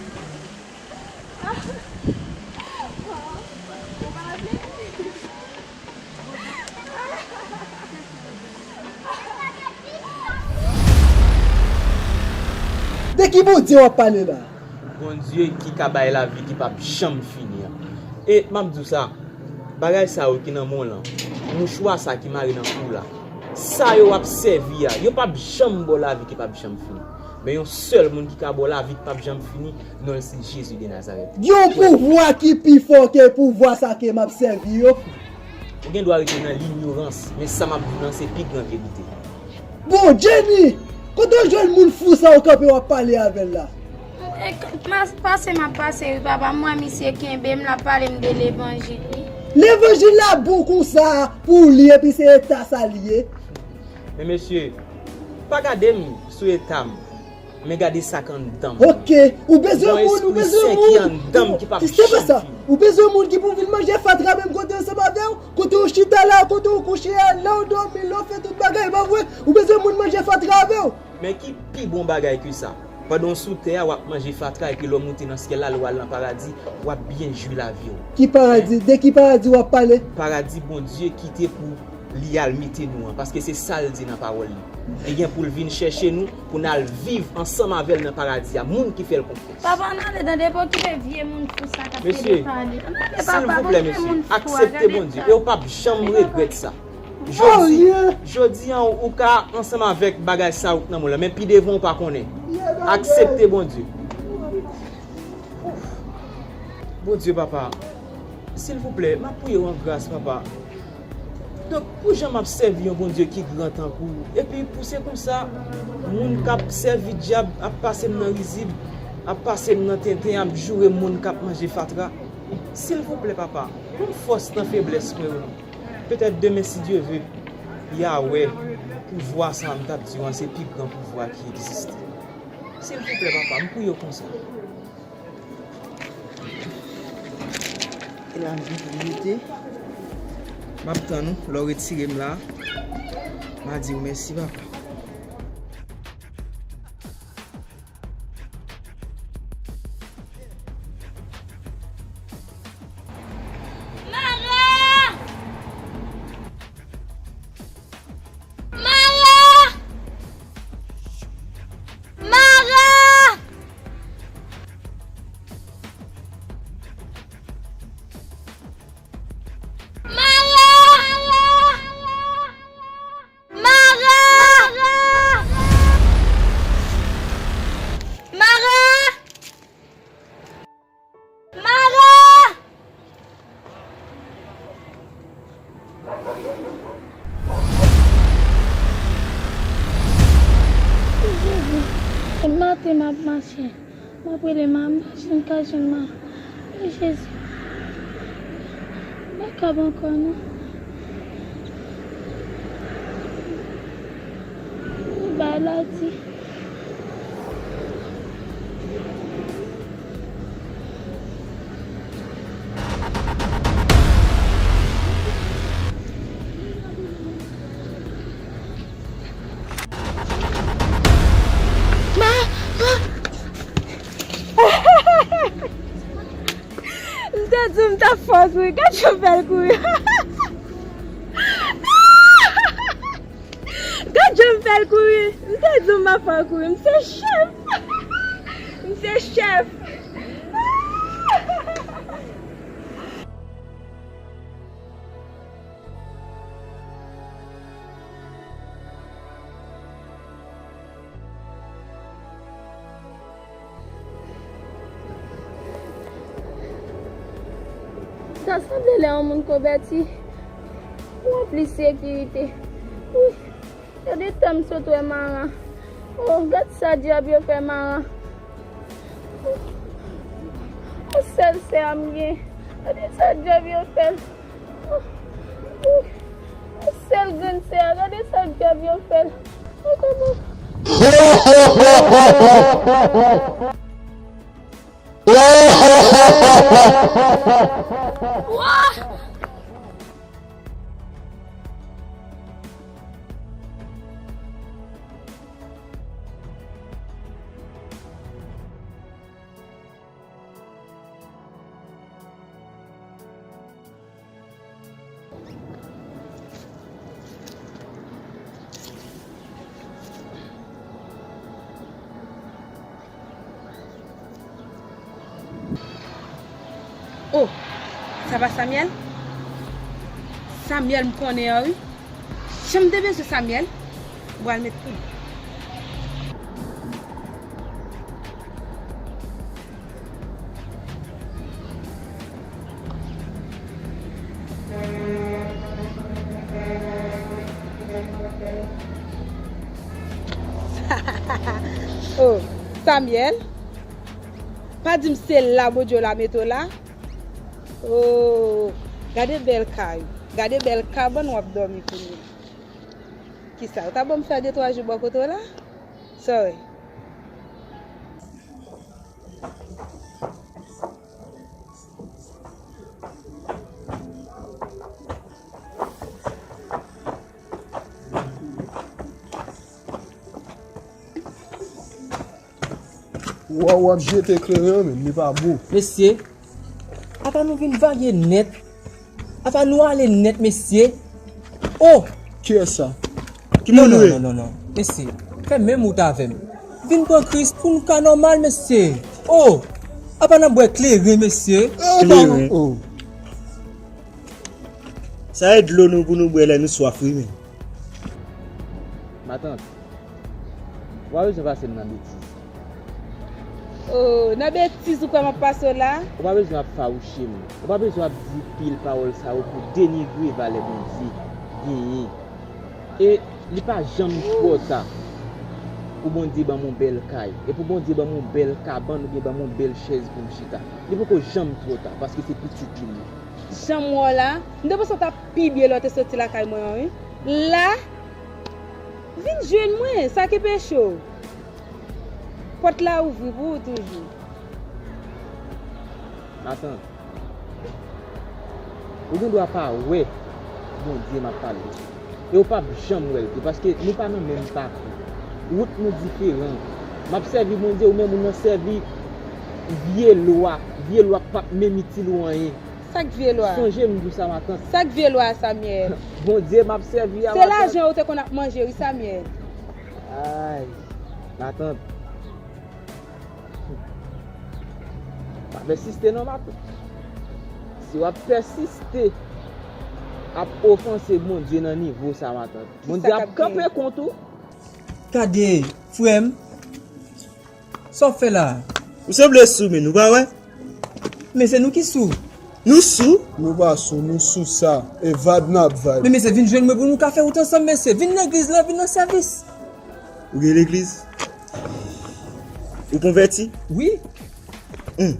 De ki Bondye w ap pale la? Bondye ki ka bay lavi ki p ap janm fini an. E m ap di w sa, bagay sa yo ki nan men w lan, mouchwa sa ki mare nan kou w la, sa yo w ap sèvi a, yo p ap janm ba w lavi ki p ap janm fini. Men yon sèl moun ki ka ba w lavi k p ap janm fini, non l se Jezi de Nazarèt. Gen yon pouvwa ki pi fò ke pouvwa sa ke m ap sèvi yo. Ou gen dwa rete nan linyorans, men sa m ap di w lan se pi gran verite. Bon, Jenny! Kote w jwenn moun fou sa w kanpe w ap pale avè l la? E, k-, m a pase, m ap pase, wi, papa. M wè misye kenbe m, l ap pale m de levanjil, wi. Levanjil la bon konsa pou w li, epi se eta sa l ye? Men mesye, pa gade m sou eta m, men gade sa k anndan m. Oke, ou bezwen moun, ou bezwen moun. Gon espri sen ki anndan m ki p ap janm fini. Ou bezwen moun ki pou vin manje fatra menm kote ansanm avè w, kote w chita la, kote w kouche a, lè w dòmi, lè w fè tout bagay, pa vre? Ou bezwen moun manje fatra avè w. Men ki pi bon bagay ke sa? Pandan w sou tè a, w ap manje fatra, epi lè w moute nan syèl la, lè w al nan paradi, w ap byen jwi lavi w. Ki paradi? De ki paradi w ap pale? Paradi Bondye kite pou li al mete nou an, paske se sa l di nan pawòl li. Li gen pou l vin chèche nou, pou n al viv ansanm avè l nan paradi a, moun ki fè l konfyans. Papa, ann ale, tande, pa okipe vye moun fou sa k ap pede pale. Ann ale, papa, pa okipe moun fou a, gade eta. Mesye, silvouplè, mesye, aksepte Bondye, e w p ap janm regrèt sa. Jodi, jodi an, ou ka ansanm avèk bagay sa yo k nan mond lan, men pi devan ou pa konnen. Aksepte Bondye. Bondye, papa, silvouplè, m ap priye w an gras, papa. Donk, pou jan m ap sèvi yon Bondye ki gran tankou w, epi pou se konsa, moun k ap sèvi dyab ap pase m nan rizib, ap pase m nan tenten, ap joure moun k ap manje fatra, silvouplè, papa, ban m fòs nan feblès mwen yo. Petèt demen, si Dye ve, y a wè pouvwa sa a m t ap di w an se pi gran pouvwa ki egziste. Silvouplè, papa, m priye w konsa. E la m vin pou m rete. M ap tann ou, lè w retire m la, m a di w mèsi, papa. Mara! Mara! Mara! Mara! Maten m ap mache. M ap rele ma, m pa janm ka jwenn ma. O Jezi, m pa kab ankò non. Bay la di. Ma, ma. M te di w m t ap fè w kouri. Gad jan m fè l kouri. Gad jan m fè l kouri. M te di w m ap fè w kouri. M se chèf. M se chèf. Sa sanble lè yon moun konvèti, ou an plis sekirite. Wi. Gade tan m sot wè Mara. Oh, gad sa dyab yo fè Mara. Yon sèl sè a m gen. Gade sa dyab yo fè l. Oh, oh, yon sèl grenn sè a. Gade sa dyab yo fè l. Oh, kòman? Wa! Oh, sa pa Samuel? Samuel m konnen an wi. Jan m te bezwen Samuel, m pral met pou li. Samyèl, pa di m se la Bondye w la mete w la. Oh, gade bèl kay, gade bèl kabann w ap dòmi kounye a. Kisa, ou ta ban m fè de twa jou bò kote w la? Sorry. Wa w ap jete kleren an, men li pa bon. Mesye, apa nou vin varye nèt? Apa nou ale nèt, mesye? Oh! Kiyès sa? Ki moun ou ye? Non, non, non, non, non. Mesye, fè menm wout avè m. Vin pran Kris pou nou ka nòmal, mesye. Oh! Apa n ap bwè kleren, mesye? Kleren. Oh! Sa e dlo nou pou nou bwè lè nou swaf, wi, men. Matant, ou pa bezwen pase m nan betiz. Oh, nan betiz ou kwè m ap pase w la? Ou pa bezwen ap fawouche m. Ou pa bezwen ap di pil pawòl sa yo pou denigre valè Bondye genyen. E li pa janm twò ta pou Bondye ban m yon bèl kay. E pou Bondye ban m yon bèl kabann oubyen ban m yon bèl chèz pou m chita. Li poko janm twò ta, paske se pitit li m ye. Jan m wè w la, m te panse w t ap pi byen lè w te soti lakay mwen an, wi. La, vin jwenn mwen, sa ki peche w? Pòt la ouvri pou ou toujou. Matant, ou gen dwa pa wè Bondye m ap pale. E ou p ap janm wè l tou, paske nou pa nan menm pakou. Wout nou diferan. M ap sèvi Bondye, ou menm ou nan sèvi vye lwa, vye lwa k p ap menm itil ou anyen. Sa k vye lwa? Sonje m di w sa, matant. Sa k vye lwa, Samyèl? Bondye m ap sèvi a, matant. Se lajan ou te konn ap manje, wi, Samyèl. Ay, matant. Pa pèsiste non, matant. Si w ap pèsiste ap ofanse Bondye nan nivo sa, matant, Bondye ap kanpe kont ou. Gade, frè m, sa w ap fè la a? Ou sanble sou, men ou pa wè? Men se nou ki sou. Nou sou? Nou pa sou, nou sou sa. E vibe n ap vibe. Men mesye, vin jwenn mwen pou nou ka fè wout ansanm, mesye. Vin legliz la, vin nan sèvis. Ou gen legliz? Ou konvèti? Wi. Hmm.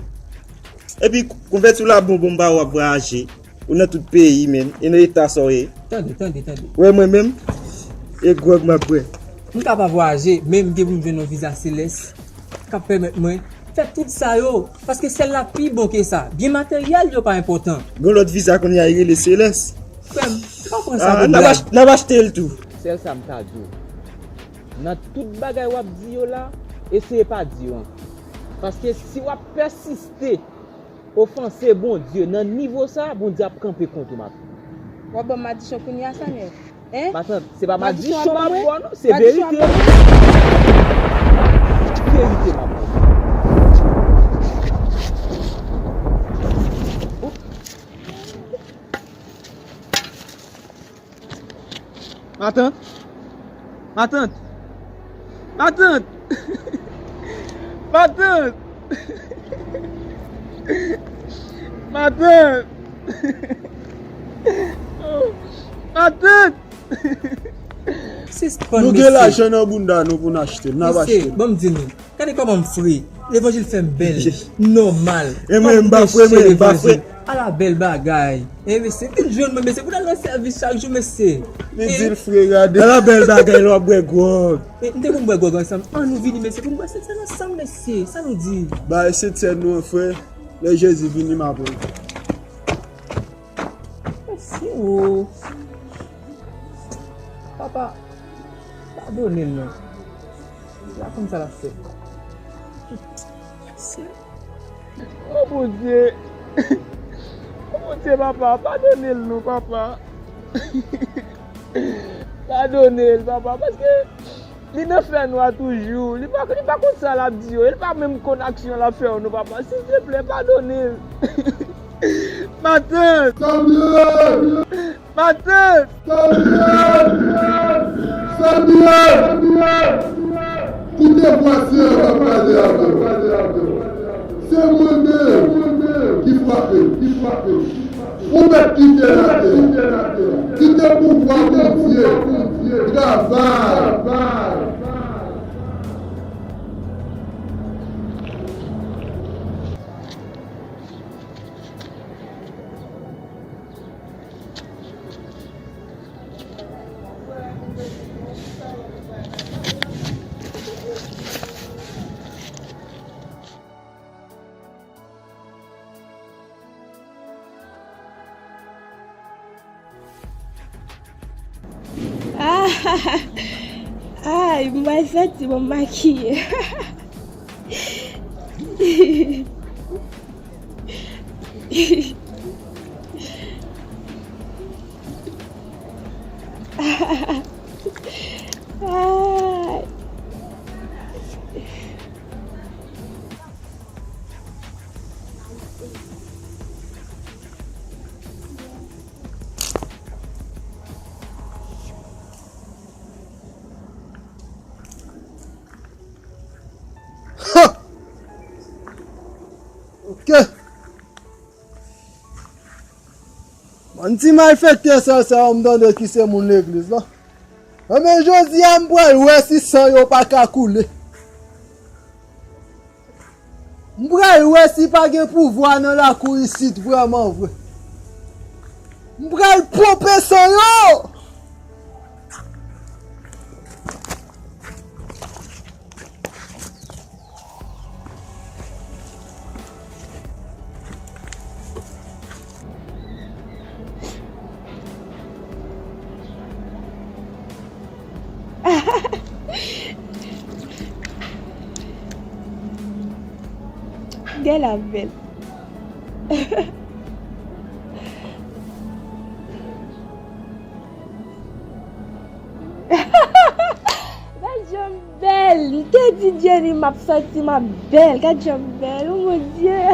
Epi konvèti w la bon, bon, m pa wè w ap vwayaje. Ou nan tout peyi, menm. E nan eta sa w ye. Tande, tande, tande. Wè mwen menm, e gwòg m ap bwè. M ka pa vwayaje, men m gen pou m jwenn yon viza selès k ap pèmèt mwen fè tout sa yo. Paske syèl la pi bon ke sa. Byen materyèl yo pa enpòtan. Gon lòt viza kounye a, e rele selès. Frè m, pa pran sa pou blag. N ap ach-, n ap achte l tou. Sèl sa m ka di w. Nan tout bagay w ap di yo la, eseye pa di yo ankò. Paske si w ap pèsiste ofanse Bondye nan nivo sa, Bondye ap kanpe kont ou, matant. W ap ban m madichon kounye a, Samyèl? Hein? Matant, se pa madichon m ap ba w non, se verite. Verite m ap ba w. Matant. Matant. Matant. Matant. Matant. Matant. Sispann, mesye. Nou gen lajan nan bounda nou pou n achte l. N ap achte l. Mesye, ban m di nou. Gade kòman m fre. Levanjil fè m bèl, nòmal. E mwen, m pa fre, mwen, m pa fre. Ala bèl bagay. E mesye, vin jwenn mwen, mesye, pou n al nan sèvis chak jou, mesye. Li di l fre, gade. Ala bèl bagay, lè w ap bwè gwòg. E, m te konn bwè gwòg ansanm. An nou vini, mesye, pou n bwè sentsèn ansanm, mesye. Sa nou di? Bay sentsèn nou an, frè. Lè Jezi vini, m ap wè l. Mèsi o. Papa, padone l non. Li pa konn sa l ap fè. Mèsi. O Bondye. O Bondye, papa, padone l non, papa. Padone l, papa, paske li nan fènwa toujou. Li pa, li pa konn sa l ap di yo. Li pa menm konn aksyon l ap fè yo non, papa. Silteplè, padone l. Matant! Matant! Koute vwa Seyè a k ap pale avè w. Se mwen menm ki frape, ki frape. Ou mèt kite latè. Kite pouvwa Bondye travay. Ay, m pral soti, bon, m makiye. Ay. Ha! Ok. Bann ti malfektè sa, sa yo m tande ki se moun legliz la. Enben, jodi a, m pral wè si san yo pa ka koule. M pral wè si pa gen pouvwa nan lakou isit vrèman vre. M pral ponpe san yo! Gade la bèl. Gad jan m bèl. M te di Jenny m ap sòti, m ap bèl. Gad jan m bèl. Oh mon Dieu.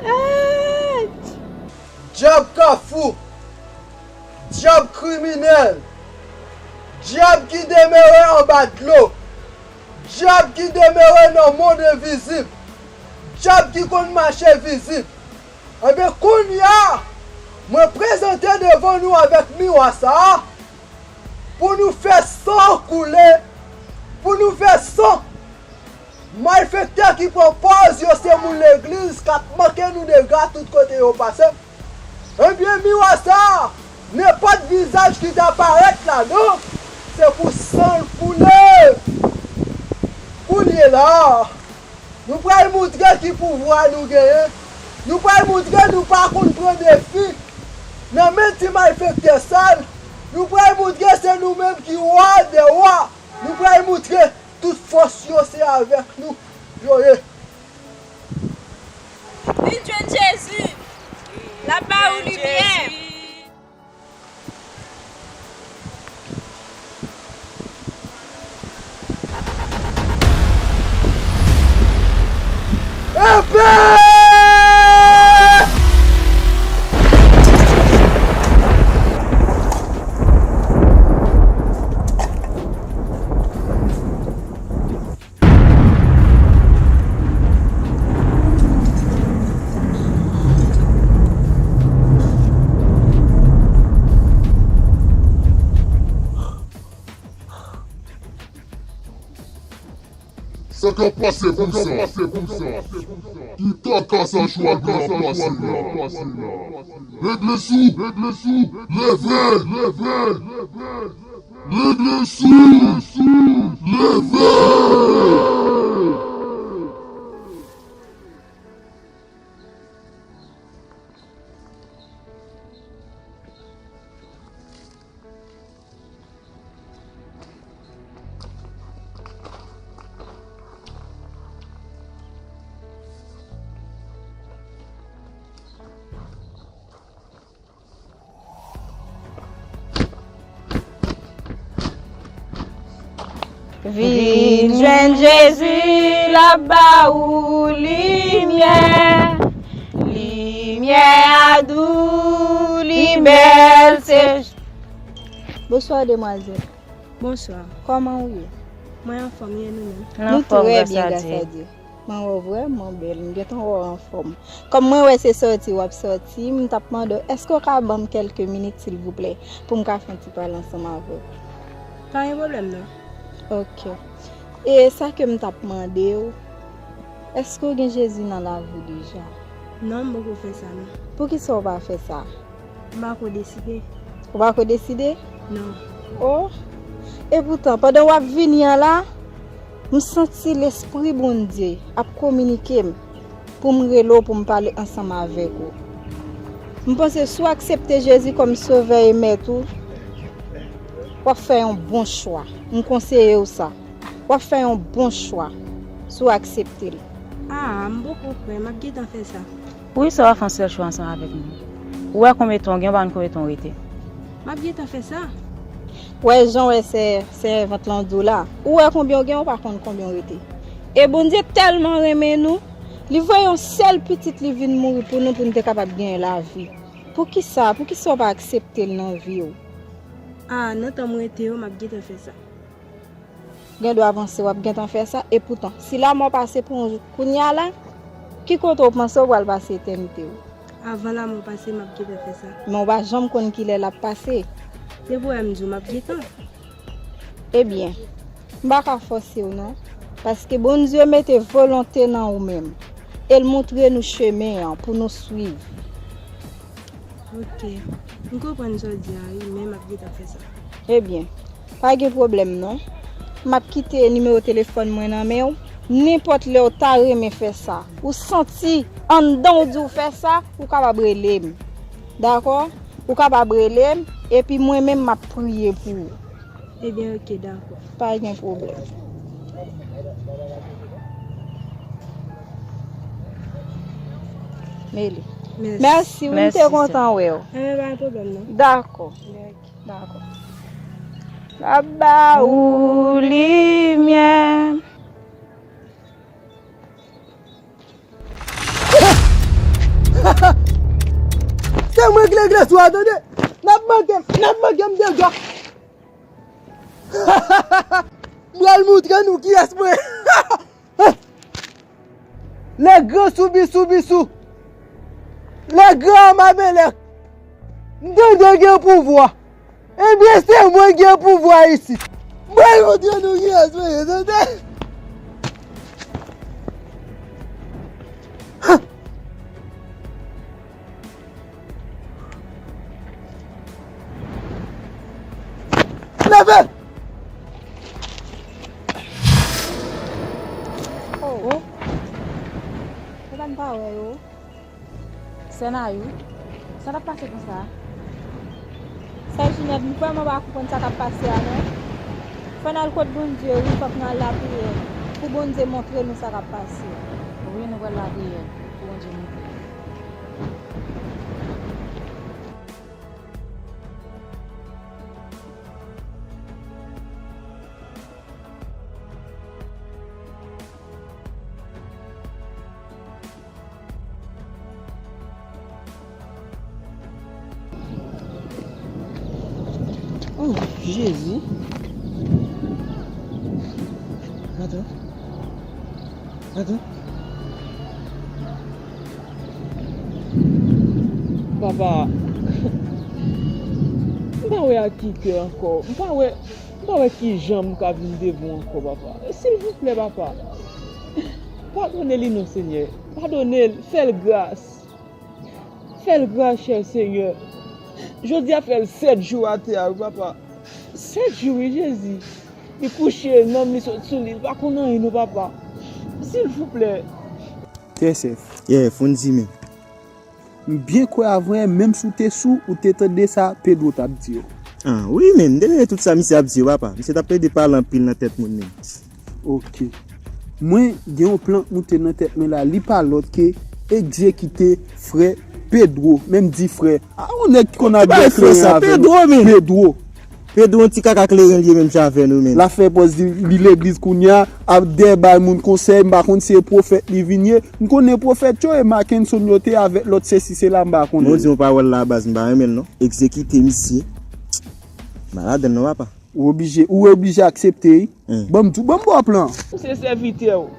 Ah! Dyab kafou. Dyab kriminèl. Dyab ki demere anba dlo. Dyab ki demere nan mond envizib. Dyab ki konn mache vizib. Enben, kounye a, mwen prezante devan nou avèk miwa sa a, pou nou fè san koule, pou nou fè san malfektè ki pran pòz yo se moun legliz k ap manke nou dega tout kote yo pase. Ebyen, miwa sa a, nenpòt vizaj ki ta parèt ladan, se pou san l koule. Kounye la a, nou pral montre ki pouvwa nou genyen. Nou pral montre nou pa konn pran defi nan men ti malfektè sa l. Nou pral montre se nou menm ki wa dè wa. Nou pral montre tout fòs yo se avèk nou yo ye. Vin jwenn Jezi, l ap ba ou limyè. Epe! Sa k ap pase pou sa? Ki ta ka sa chwa ki ap pase la? Legliz ou, legliz ou, leve, leve, leve. Legliz ou, leve. Vin jwenn Jezi, l ap ba ou limyè. Limyè a dou, li bèl, se... Bonswa, demwazèl. Bonswa. Kòman ou ye? Mwen anfòm, e nou menm? Nou trè byen, gras a Dye. Mwen wè w vrèman bèl, m gentan wè w anfòm. Kòm mwen wè se sòti w ap sòti, m t ap mande w, èske w ka ban m kèlke minit, silvouplè, pou m ka fè yon ti pale ansanm avè w? Pa gen pwoblèm, non. Ok. E sa ke m t ap mande w, èske w gen Jezi nan lavi w deja? Non, m poko fè sa, non. Poukisa w pa fè sa? M pako deside. Ou pako deside? Non. Oh! Epoutan, pandan w ap vini an la, m santi Lespri Bondye ap kominike m pou m rele w, pou m pale ansanm avèk ou. M panse si w aksepte Jezi kòm Sovè e Mèt ou, w ap fè yon bon chwa. M konseye w sa. W ap fè yon bon chwa si w aksepte l. Ah, m poko prè, m ap gentan fè sa. Wi, sa w ap fè yon sèl chwa ansanm avèk mwen. Ou wè konbyen tan w gen, ou pa konn konbyen tan w rete. M ap gentan fè sa. Wè jan w wè sè, sèvant lan di w la. Ou wè konbyen w gen, ou pa konn konbyen w rete. E Bondye tèlman renmen nou, li voye yon sèl pitit li vin mouri pou nou, pou nou te kapab genyen lavi. Poukisa, poukisa w pa aksepte l nan vi w? Ah, nan tan m rete yo, m ap gentan fè sa. Gen dwa panse w ap gentan fè sa, epoutan, si lanmò pase pou w kounye a la, ki kote w panse w pral pase etènite w? Avan lanmò pase, m ap gentan fè sa. Men w pa janm konn kilè l ap pase. Se pou wè m di w, m ap gentan. Ebyen, m pa ka fòse w non, paske Bondye mete volonte nan ou menm, e l montre nou chemen an pou nou swiv. Ok, m konprann sa w di a wi, men m ap gentan fè sa. Ebyen, pa gen pwoblèm non. M ap kite nimewo telefòn mwen nan men w. Nenpòt lè w ta renmen fè sa, ou santi anndan w di w fè sa, ou kapab rele m. Dakò? Ou kapab rele m, epi mwen menm m ap priye pou ou. Ebyen, ok, dakò. Pa gen pwoblèm. Meli. Mèsi. Mèsi, wi, m te kontan wè w. Enben, pa gen pwoblèm non. Dakò. Dakò. N ap ba ou limyè. Se mwen k regle sou a, tande. N ap manke m, n ap manke m dega. M pral montre nou kiyès mwen. Lè gran sou bisou bisou. Lè gran a Mabelèk. M tande gen pouvwa. Ebyen, se mwen gen pouvwa isit. Mwen montre nou kiyès mwen ye, tande. Leve! Oh, oh. Epa n pa wè yo. Sè Nayou, sa k ap pase konsa? Sè Jinèt, m vrèman pa konprann sa k ap pase a non. Fò n al kot Bondye wi, fòk n al lapriyè pou Bondye montre nou sa k ap pase. Wi, nou pral lapriyè pou Bondye montre nou. Oh, Jezi. Matant. Matant. Papa, m pa wè ak ki kè ankò. M pa wè, m pa wè kijan m ka vin devan w ankò, papa. Silvouplè, papa. Padone li non, Senyè. Padone l. Fè l gras. Fè l gras, chè Senyè. Jodi a fè l sèt jou atè a, wi, papa. Sèt jou, wi, Jezi. Li kouche, nanm li sot sou li, li pa konn anyen non, papa. Silvouplè. T S F. Yeah, Fondy menm. M byen kwè avanyè, menm si w te sou, ou te tande sa Pedro t ap di yo. Ah, wi, men, m te tande tout sa misye ap di yo, papa. Misye t ap plede pale anpil nan tèt moun, men. Ok. Mwen gen yon plan k moute nan tèt mwen la, li pa lòt ke egzekite frè Pedro, menm di frè. A yon nèg ki konn ap gen frè sa, Pedro, men. Pedro. Pedro yon ti kaka kleren l ye menm jan avè nou, men. L ap fè pòz li, li legliz kounye a, ap dèyè bay moun konsèy, m pa konn si se pwofèt li vin ye. M konnen pwofèt yo e Mackenson yo te avèk lòt sesi sela, m pa konnen. Bon, di yon pawòl la, baz, m pa renmen l non. Egzekite misye. M pa ladann non, papa. Ou oblije, ou oblije aksepte, wi. Hmm. Ban m di w, ban m ba w plan. Ou se sèvitè w.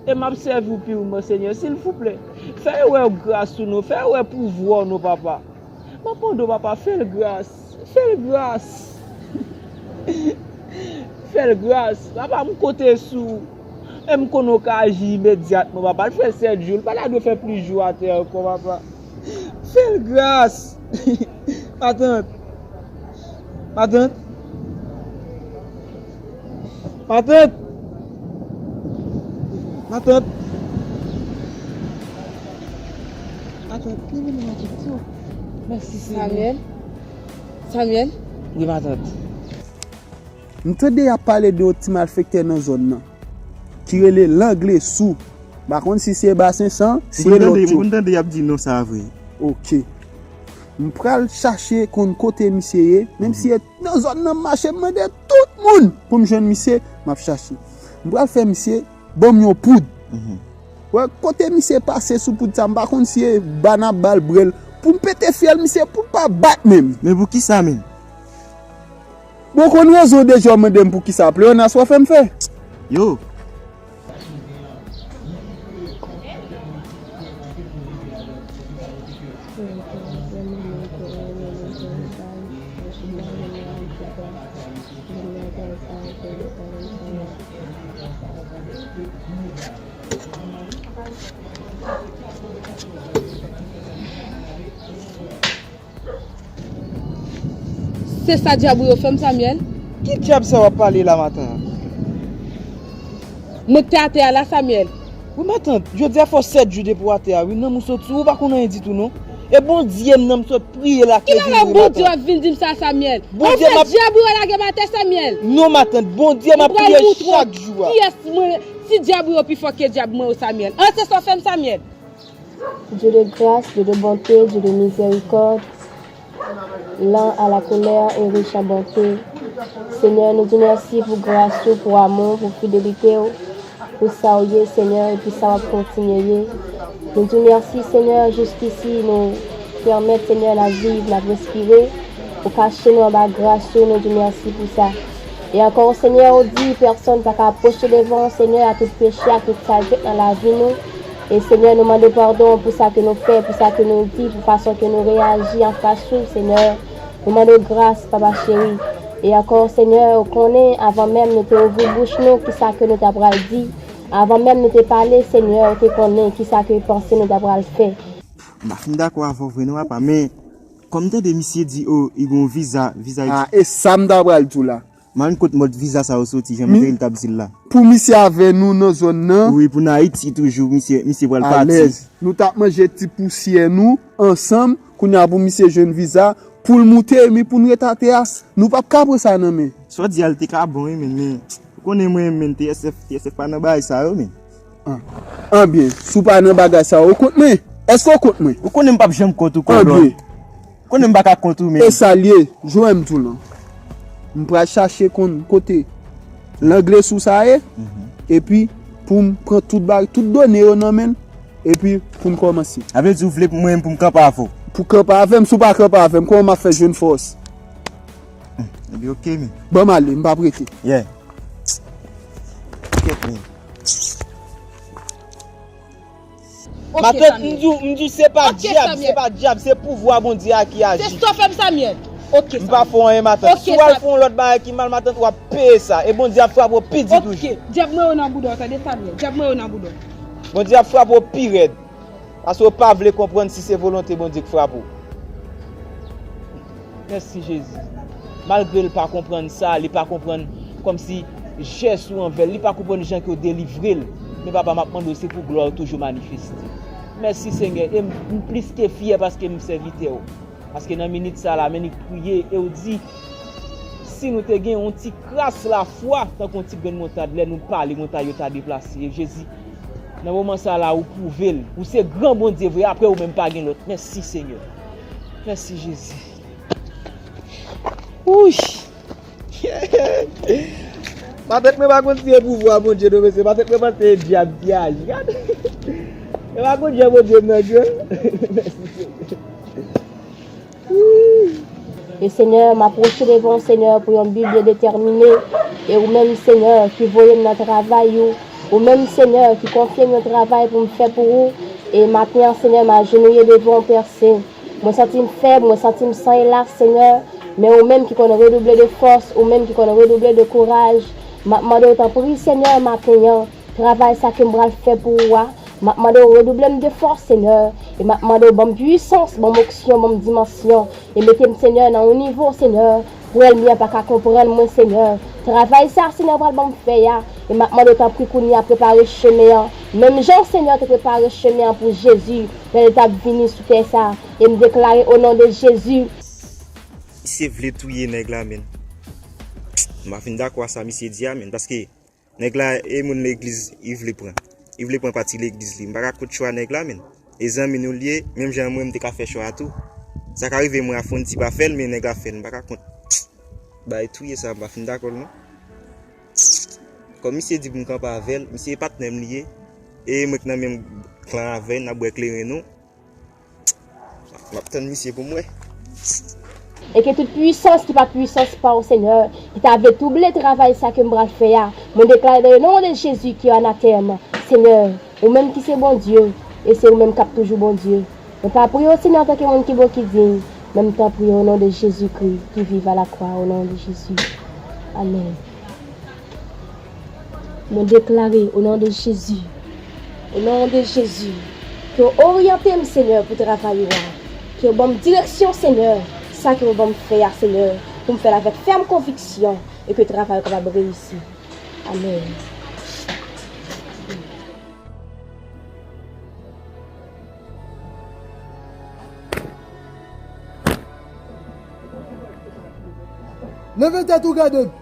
E m ap sèvi w pi ou mwen, Senyè, silvouplè. Fè yo wè gras ou non, fè yo wè pouvwa w non, papa. M ap mande w, papa, fè l gras. Fè l gras. Fè l gras. Papa, m konte sou ou. E m konnen w ka aji imedyatman, papa. L fè sèt jou. L pa ta dwe fè plis jou atè ankò, papa. Fè l gras. Matant. Matant. Matant. Matant. Matant. Leve non, matant. Mèsi, Senyè. Samuel. Samuel. Wi, matant. M tande y ap pale de yon ti malfektè nan zòn nan ki rele Langlesou. M pa konn si se Basen San, si se lòt yo. M konn tande y ap di non sa vre. Ok. M pral chache konn kote misye ye, menm si e nan zòn nan m mache, m mande tout moun pou m jwenn misye, m ap chache. M pral fè misye ban m yon poud. Wè, kote misye pase sou poud sa, m pa konn si e ba n ap ba l brèl pou m pete fyèl misye, pou l pa bat menm. Men poukisa menm? Bon, konn rezon deja w mande m poukisa. Pleyonas w ap fè m fè. Yo. Se sa dyab ou yo fè m, Samyèl? Ki dyab sa w ap pale la maten an? Mwen k te atè a la, Samyèl. Wi, matant, jodi a fè w sèt jou depi w atè a, wi, nanm ou sot sou ou, ou pa konn anyen ditou, non. E Bondye m nan m sot priye la, ki vini maten. Ki bagay Bondye w ap vin di m sa, Samyèl? An fèt, dyab ou yo lage m atè, Samyèl. Non, matant, Bondye m ap priye chak jou a. Kiyès mwen, si dyab ou yo pi fò ke dyab mwen yo, Samyèl? An, se sa w fè m, Samyèl. Dieu de grâce, Dieu de bonté, Dieu de miséricorde, lent à la colère et riche en bonté. Senyè, nou di mèsi pou gras ou, pou amou, pou fidelite w, pou sa w ye, Senyè, epi sa w ap kontinye ye. Nou di w mèsi, Senyè, jiskisi nou pèmèt, Senyè, n ap viv, n ap respire. Ou kache nou anba gras ou, nou di w mèsi pou sa. E ankò, Senyè, ou di, pèsonn pa ka apwoche devan w, Senyè, a tout peche, a tout salte k nan lavi nou. E, Senyè, nou mande w padon pou sa ke nou fè, pou sa ke nou di, pou fason ke nou reyaji anfas ou, Senyè. Nou mande w gras, Papa cheri. E ankò, Senyè, ou konnen, avan menm nou te ouvri bouch nou, kisa ke nou ta pral di. Avan menm nou te pale, Senyè, ou te konnen kisa ke panse nou ta pral fè. M pa fin dakò avè w vre non, papa, men kòm m tande misye di, o, li gen yon viza, viza. A, e sa m ta pral di w la. M pa konn kot mòd viza sa yo soti, jan Michel t ap di l la. Pou misye avè nou nan zòn nan. Wi, pou n Ayiti toujou, misye, misye pral pati. Alèz. Nou t ap manje ti pousyè nou ansanm, kounye a pou misye jwenn viza, pou l moute, men pou n ret atè a, nou p ap ka pran sa nan men. Sa w di a, l te ka bon, wi, men, men, ou konnen mwen, men, T S F, T S F pa nan bagay sa yo, men. An, anbyen, si w pa nan bagay sa yo, ou kont mwen? Èske w kont mwen? Ou konnen m p ap janm kont ou, Kòlò. Anbyen. Konnen m pa ka kont ou menm. E sa l ye, jwenn m tou lan. M pral chache konn kote Langlesou sa ye, epi pou m pran tout bagay, tout done yo nan men l, epi pou m kòmanse. Sa vle di ou vle pou mwen menm pou m kanpe avè w? Pou kanpe avè m, si w pa kanpe avè m, kòman m ap fè jwenn fòs? Epi ok, men. Ban m ale, m p ap rete. Yeah. Kèt, men. Matant, m di w, m di w se pa dyab, se pa dyab, se pouvwa Bondye a ki aji. Se sa w fè m, Samyèl. Ok, Samyèl. M pa fè w anyen, matant. Si w al fè yon lòt bagay ki mal, matant, w ap peye sa. E Bondye ap frape w pi di toujou. Ok, dyab mwen yo nan bouda w, tande, Samyèl. Dyab mwen yo nan bouda w. Bondye ap frape w pi rèd. Paske w pa vle konprann si se volonte Bondye k frape w. Mèsi, Jezi. Malgre l pa konprann sa, li pa konprann kòmsi jès ou anvè l, li pa konprann jan ke w delivre l. Men, Papa, m ap mande w, se pou glwa w toujou manifeste. Mèsi, Senyè, e m, m plis ke fyè paske m sèvitè w. Paske nan minit sa la, men li kriye, e w di, si nou te gen yon ti kras lafwa, tankou yon ti grenn montad, lè nou pale, montay yo ta deplase. E Jezi, nan moman sa la, ou pwouve l. Ou se gran Bondye vre, apre ou menm pa gen lòt. Mèsi, Senyè. Mèsi, Jezi. Wouy! Patèt mwen pa konn si e pouvwa Bondye non, mesye. Patèt mwen panse e dyab ki aji. Gade. E pa konn jan Bondye nan grann. Mèsi, Senyè. E Senyè, m apwoche devan w, Senyè, pou yon bi byen detèmine. E ou menm, Senyè, ki voye m nan travay ou. Ou menm, Senyè, ki konfye m yon travay pou m fè pou ou. E maten an, Senyè, m ajenouye devan w, Pè Sen. Mwen santi m fèb, mwen santi m san elas, Senyè. Men ou menm ki konn redouble de fòs, ou menm ki konn redouble de kouraj, m ap mande w, tanpri, Senyè, maten an, travay sa ke m pral fè pou ou a, m ap mande w redouble m de fòs, Senyè. E m ap mande w ban m pwisans, ban m onksyon, ban m dimansyon. E mete m, Senyè, nan yon nivo, Senyè, pou ènmi an pa ka konprann mwen, Senyè. Travay sa, Senyè, pral ban m fè a. E m ap mande w, tanpri, kounye a, prepare chemen an. Menm jan Senyè te prepare chemen an pou Jezi, lè l t ap vini sou tè sa. E m deklare, o non de Jezi. Misye vle touye nèg la, menn. M pa fin dakò a sa misye di a, menn, paske nèg la e moun legliz li vle pran. Li vle pran pati legliz li. M pa ka kont chwa nèg la, menn. E zanmi nou li ye, menm jan mwen m te ka fè chwa a tou. Sa ka rive mwen a fè yon ti pa fè l, men nèg la fè l. M pa ka kont. Bay touye sa, m pa fin dakò l non. Kòm misye di pou m kanpe avè l, misye e patnè m li ye. E mwen k nan menm klan avè l, n ap bwè kleren nou. M ap tann misye pou m wè. E ke tout pwisans ki pa pwisans pa w, Senyè, ki ta vle twouble travay sa ke m pral fè a, mwen deklare nan non de Jezi ki anatèm. Senyè, ou menm ki se Bondye, e se ou menm k ap toujou Bondye. Mwen pa priye w, Senyè, antanke moun ki bon, ki diy, men m t ap priye w o non de Jezikri ki viv a lakwa, o non de Jezi. Amèn. Mwen deklare, o non de Jezi, o non de Jezi, ke w oryante m, Senyè, pou travay ou a. Ke w ban m direksyon, Senyè, sa ke w ban m fè a, Senyè, pou m fè l avèk fèm konviksyon e ke travay ou kapab reyisi. Amèn. Leve tèt ou gade m.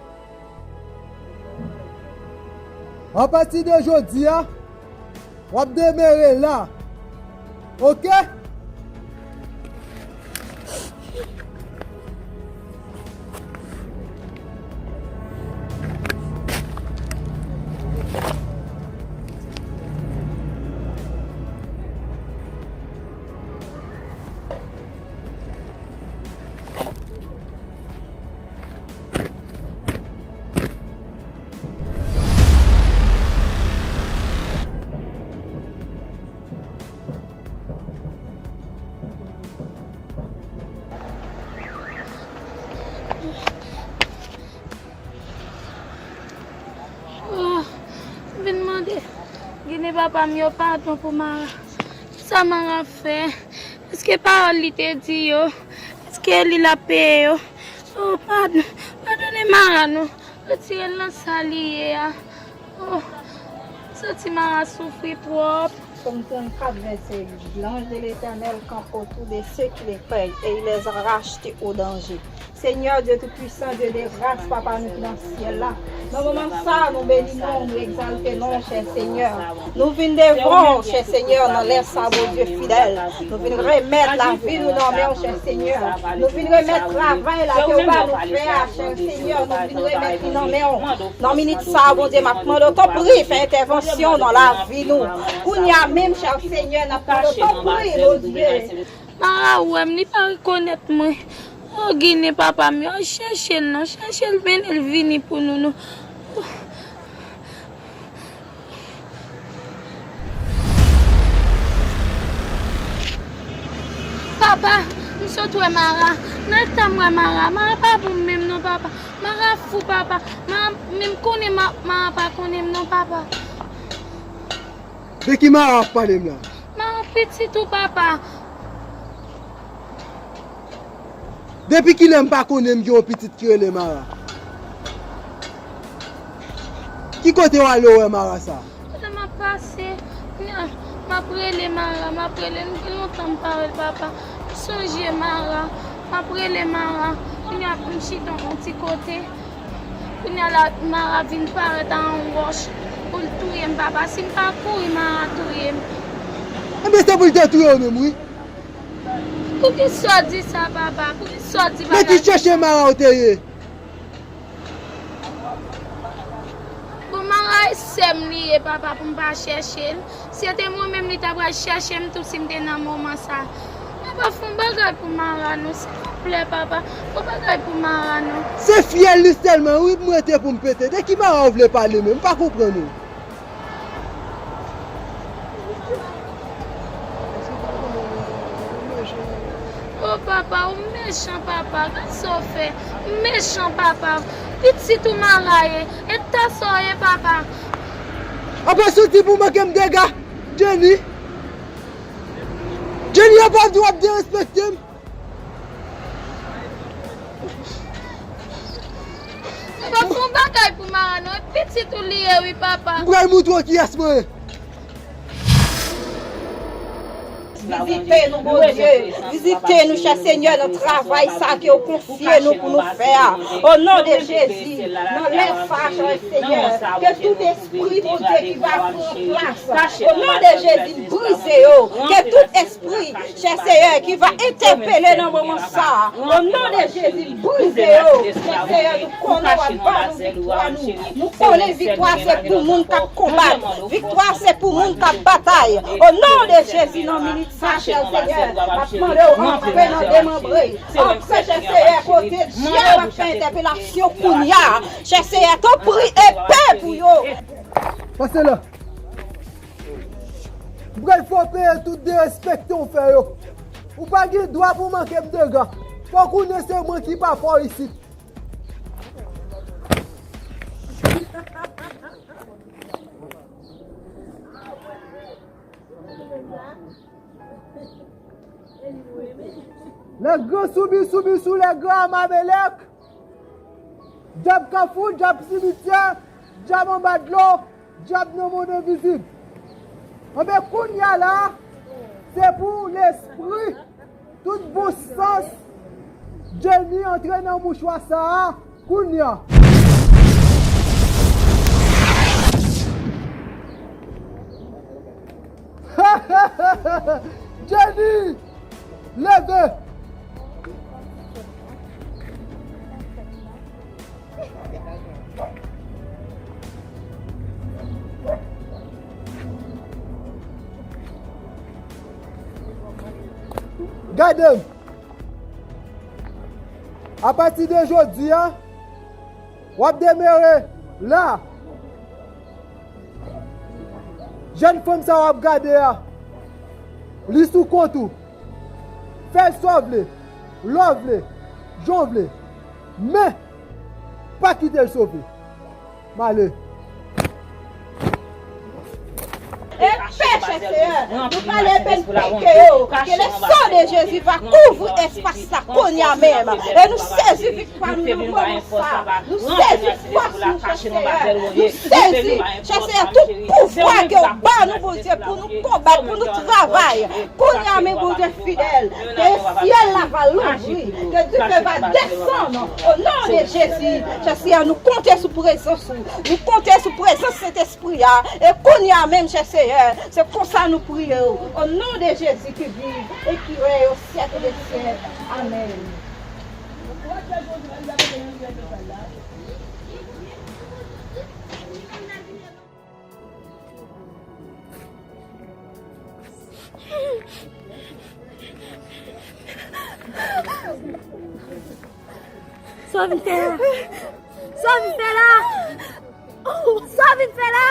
Apati de jodi a, w ap demere la. Oke? Oh, m vin mande Gine papa m yo padon pou Mara. Kisa Mara fè? Èske pawòl li te di yo? Èske li l ap peye yo? Oh, padon, padone Mara non. Retire l nan sa li ye a. Oh, m santi Mara soufri twòp. Psaume trente-quatre, verset huit. L'ange de l'Éternel campe autour de ceux qui le craignent et il les a rachetés au danger. Seigneur Dieu Tout-Puissant, Dieu de grâce, Papa nou ki nan syèl la. Nan moman sa, nou beni non, nou egzalte non, chè Senyè. Nou vin devan w, chè Senyè, nan lè sa, Bondye fidèl. Nou vin remèt lavi nou nan men w, chè Senyè. Nou vin remèt travay la ke w ba nou fè a, chè Senyè. Nou vin remèt li nan men w. Nan minit sa, Bondye, m ap mande w, tanpri, fè entèvansyon nan lavi nou. Kounye a menm, chè Senyè, n ap mande w, tanpri, Bondye. Mara wè m, li pa rekonèt mwen. O Ginen, papa m yo, al chèche l non, chèche l, mennen l vini pou nou non. Papa, m sot wè Mara. Nan eta m wè Mara. Mara pa bon menm non, papa. Mara fou, papa. Mara, men m konnen Ma-, Mara pa konnen m non, papa. De ki Mara w ap pale m la? Mara pitit ou, papa. Depi kilè m pa konnen m gen yon pitit ki rele Mara? Ki kote w ale w wè Mara sa? Kote m ap pase, kounye a, m ap rele Mara, m ap rele l, gen lontan m pa wè l, papa. M sonje Mara, m ap rele Mara, kounye a pou m chita yon ti kote. Kounye a la, Mara vin parèt a yon wòch pou l touye m, papa. Si m pa kouri, Mara touye m. Ebyen, se pou l te touye w menm, wi. Poukisa w di sa, papa? Poukisa w di bagay konsa? Men ki chèche Mara w te ye? Bon, Mara e sè m li ye, papa, pou m pa chèche l. Si se te mwen menm, li ta pral chèche m tou si m te nan moman sa. Papa, fè yon bagay pou Mara non, silvouplè, papa. Fè yon bagay pou Mara non. Se fyèl li sèlman, wi, m rete pou m pete. De ki Mara w vle pale menm? M pa konprann ou. O papa, ou mechan papa, gad sa w fè. Mechan papa. Pitit ou Mara ye. Eta sa w ye papa. Apa soti pou manke m dega, Jenny? Jenny, apa w ap derespekte m? Papa, fè yon bagay pou Mara non, e pitit ou li ye wi papa. M pral moutre w kiyès mwen ye. Vizite nou, Bondye. Vizite nou, chè Senyè, nan travay sa ke w konfye nou pou nou fè a. O non de Jezi, nan lè sa, chè Senyè, ke tout espri, Bondye, ki va pran plas, o non de Jezi, n brize yo. Ke tout espri, chè Senyè, ki va entèpele nan moman sa, o non de Jezi, n brize yo. Chè Senyè, nou konnen w ap ba nou viktwa nou. Nou konnen viktwa se pou moun k ap konbat. Viktwa se pou moun k ap batay. O non de Jezi, nan minit sa, chè Senyè, m ap mande w antre nan demanbre. Antre, chè Senyè, kote dyab ap fè entèpelasyon kounye a. Chè Senyè, tanpri, epe pou yo. Pase la. M pral fè w peye tout derespekte w fè yo. Ou pa gen dwa pou manke m dega. Fò w konnen se mwen ki papa w isit. Lè gran soubi, soubi sou lè gran Amamelèk. Dyab kafou, dyab simityè, dyab anba dlo, dyab nan mond envizib. Anben, kounye a la, se pou lespri, tout bon sans, Jenny antre nan mouchwa sa a, kounye a. Jenny, leve! Gade m! Apati de jodi a, w ap demere la. Jèn fanm sa w ap gade a, li sou kont ou. Fè l sa w vle, lè w vle, jan w vle. Men, pa kite l sove. M ale. Epe, chè Seyè, nou pale epe n pike yo. Ke le san de Jezi va kouvri espas sa kounye a menm. E nou sezi viktwa nou nan moman sa. Nou sezi fòs nou, chè Seyè. Nou sezi, chè Seyè, tout pouvwa ke w ba nou, Bondye, pou nou konbat, pou nou travay. Kounye a menm, Bondye fidèl, ke syèl la va louvri, ke dife va desann. O non de Jezi, chè Seyè, nou konte sou prezans ou. Nou konte sou prezans Sentespri a. E kounye a menm, chè Seyè, se konsa nou priye w. O non de Jezi ki viv e ki rèy o syèk de syèk. Amèn. Sa w vin fè la? Sa w vin fè la? Sa w vin fè la?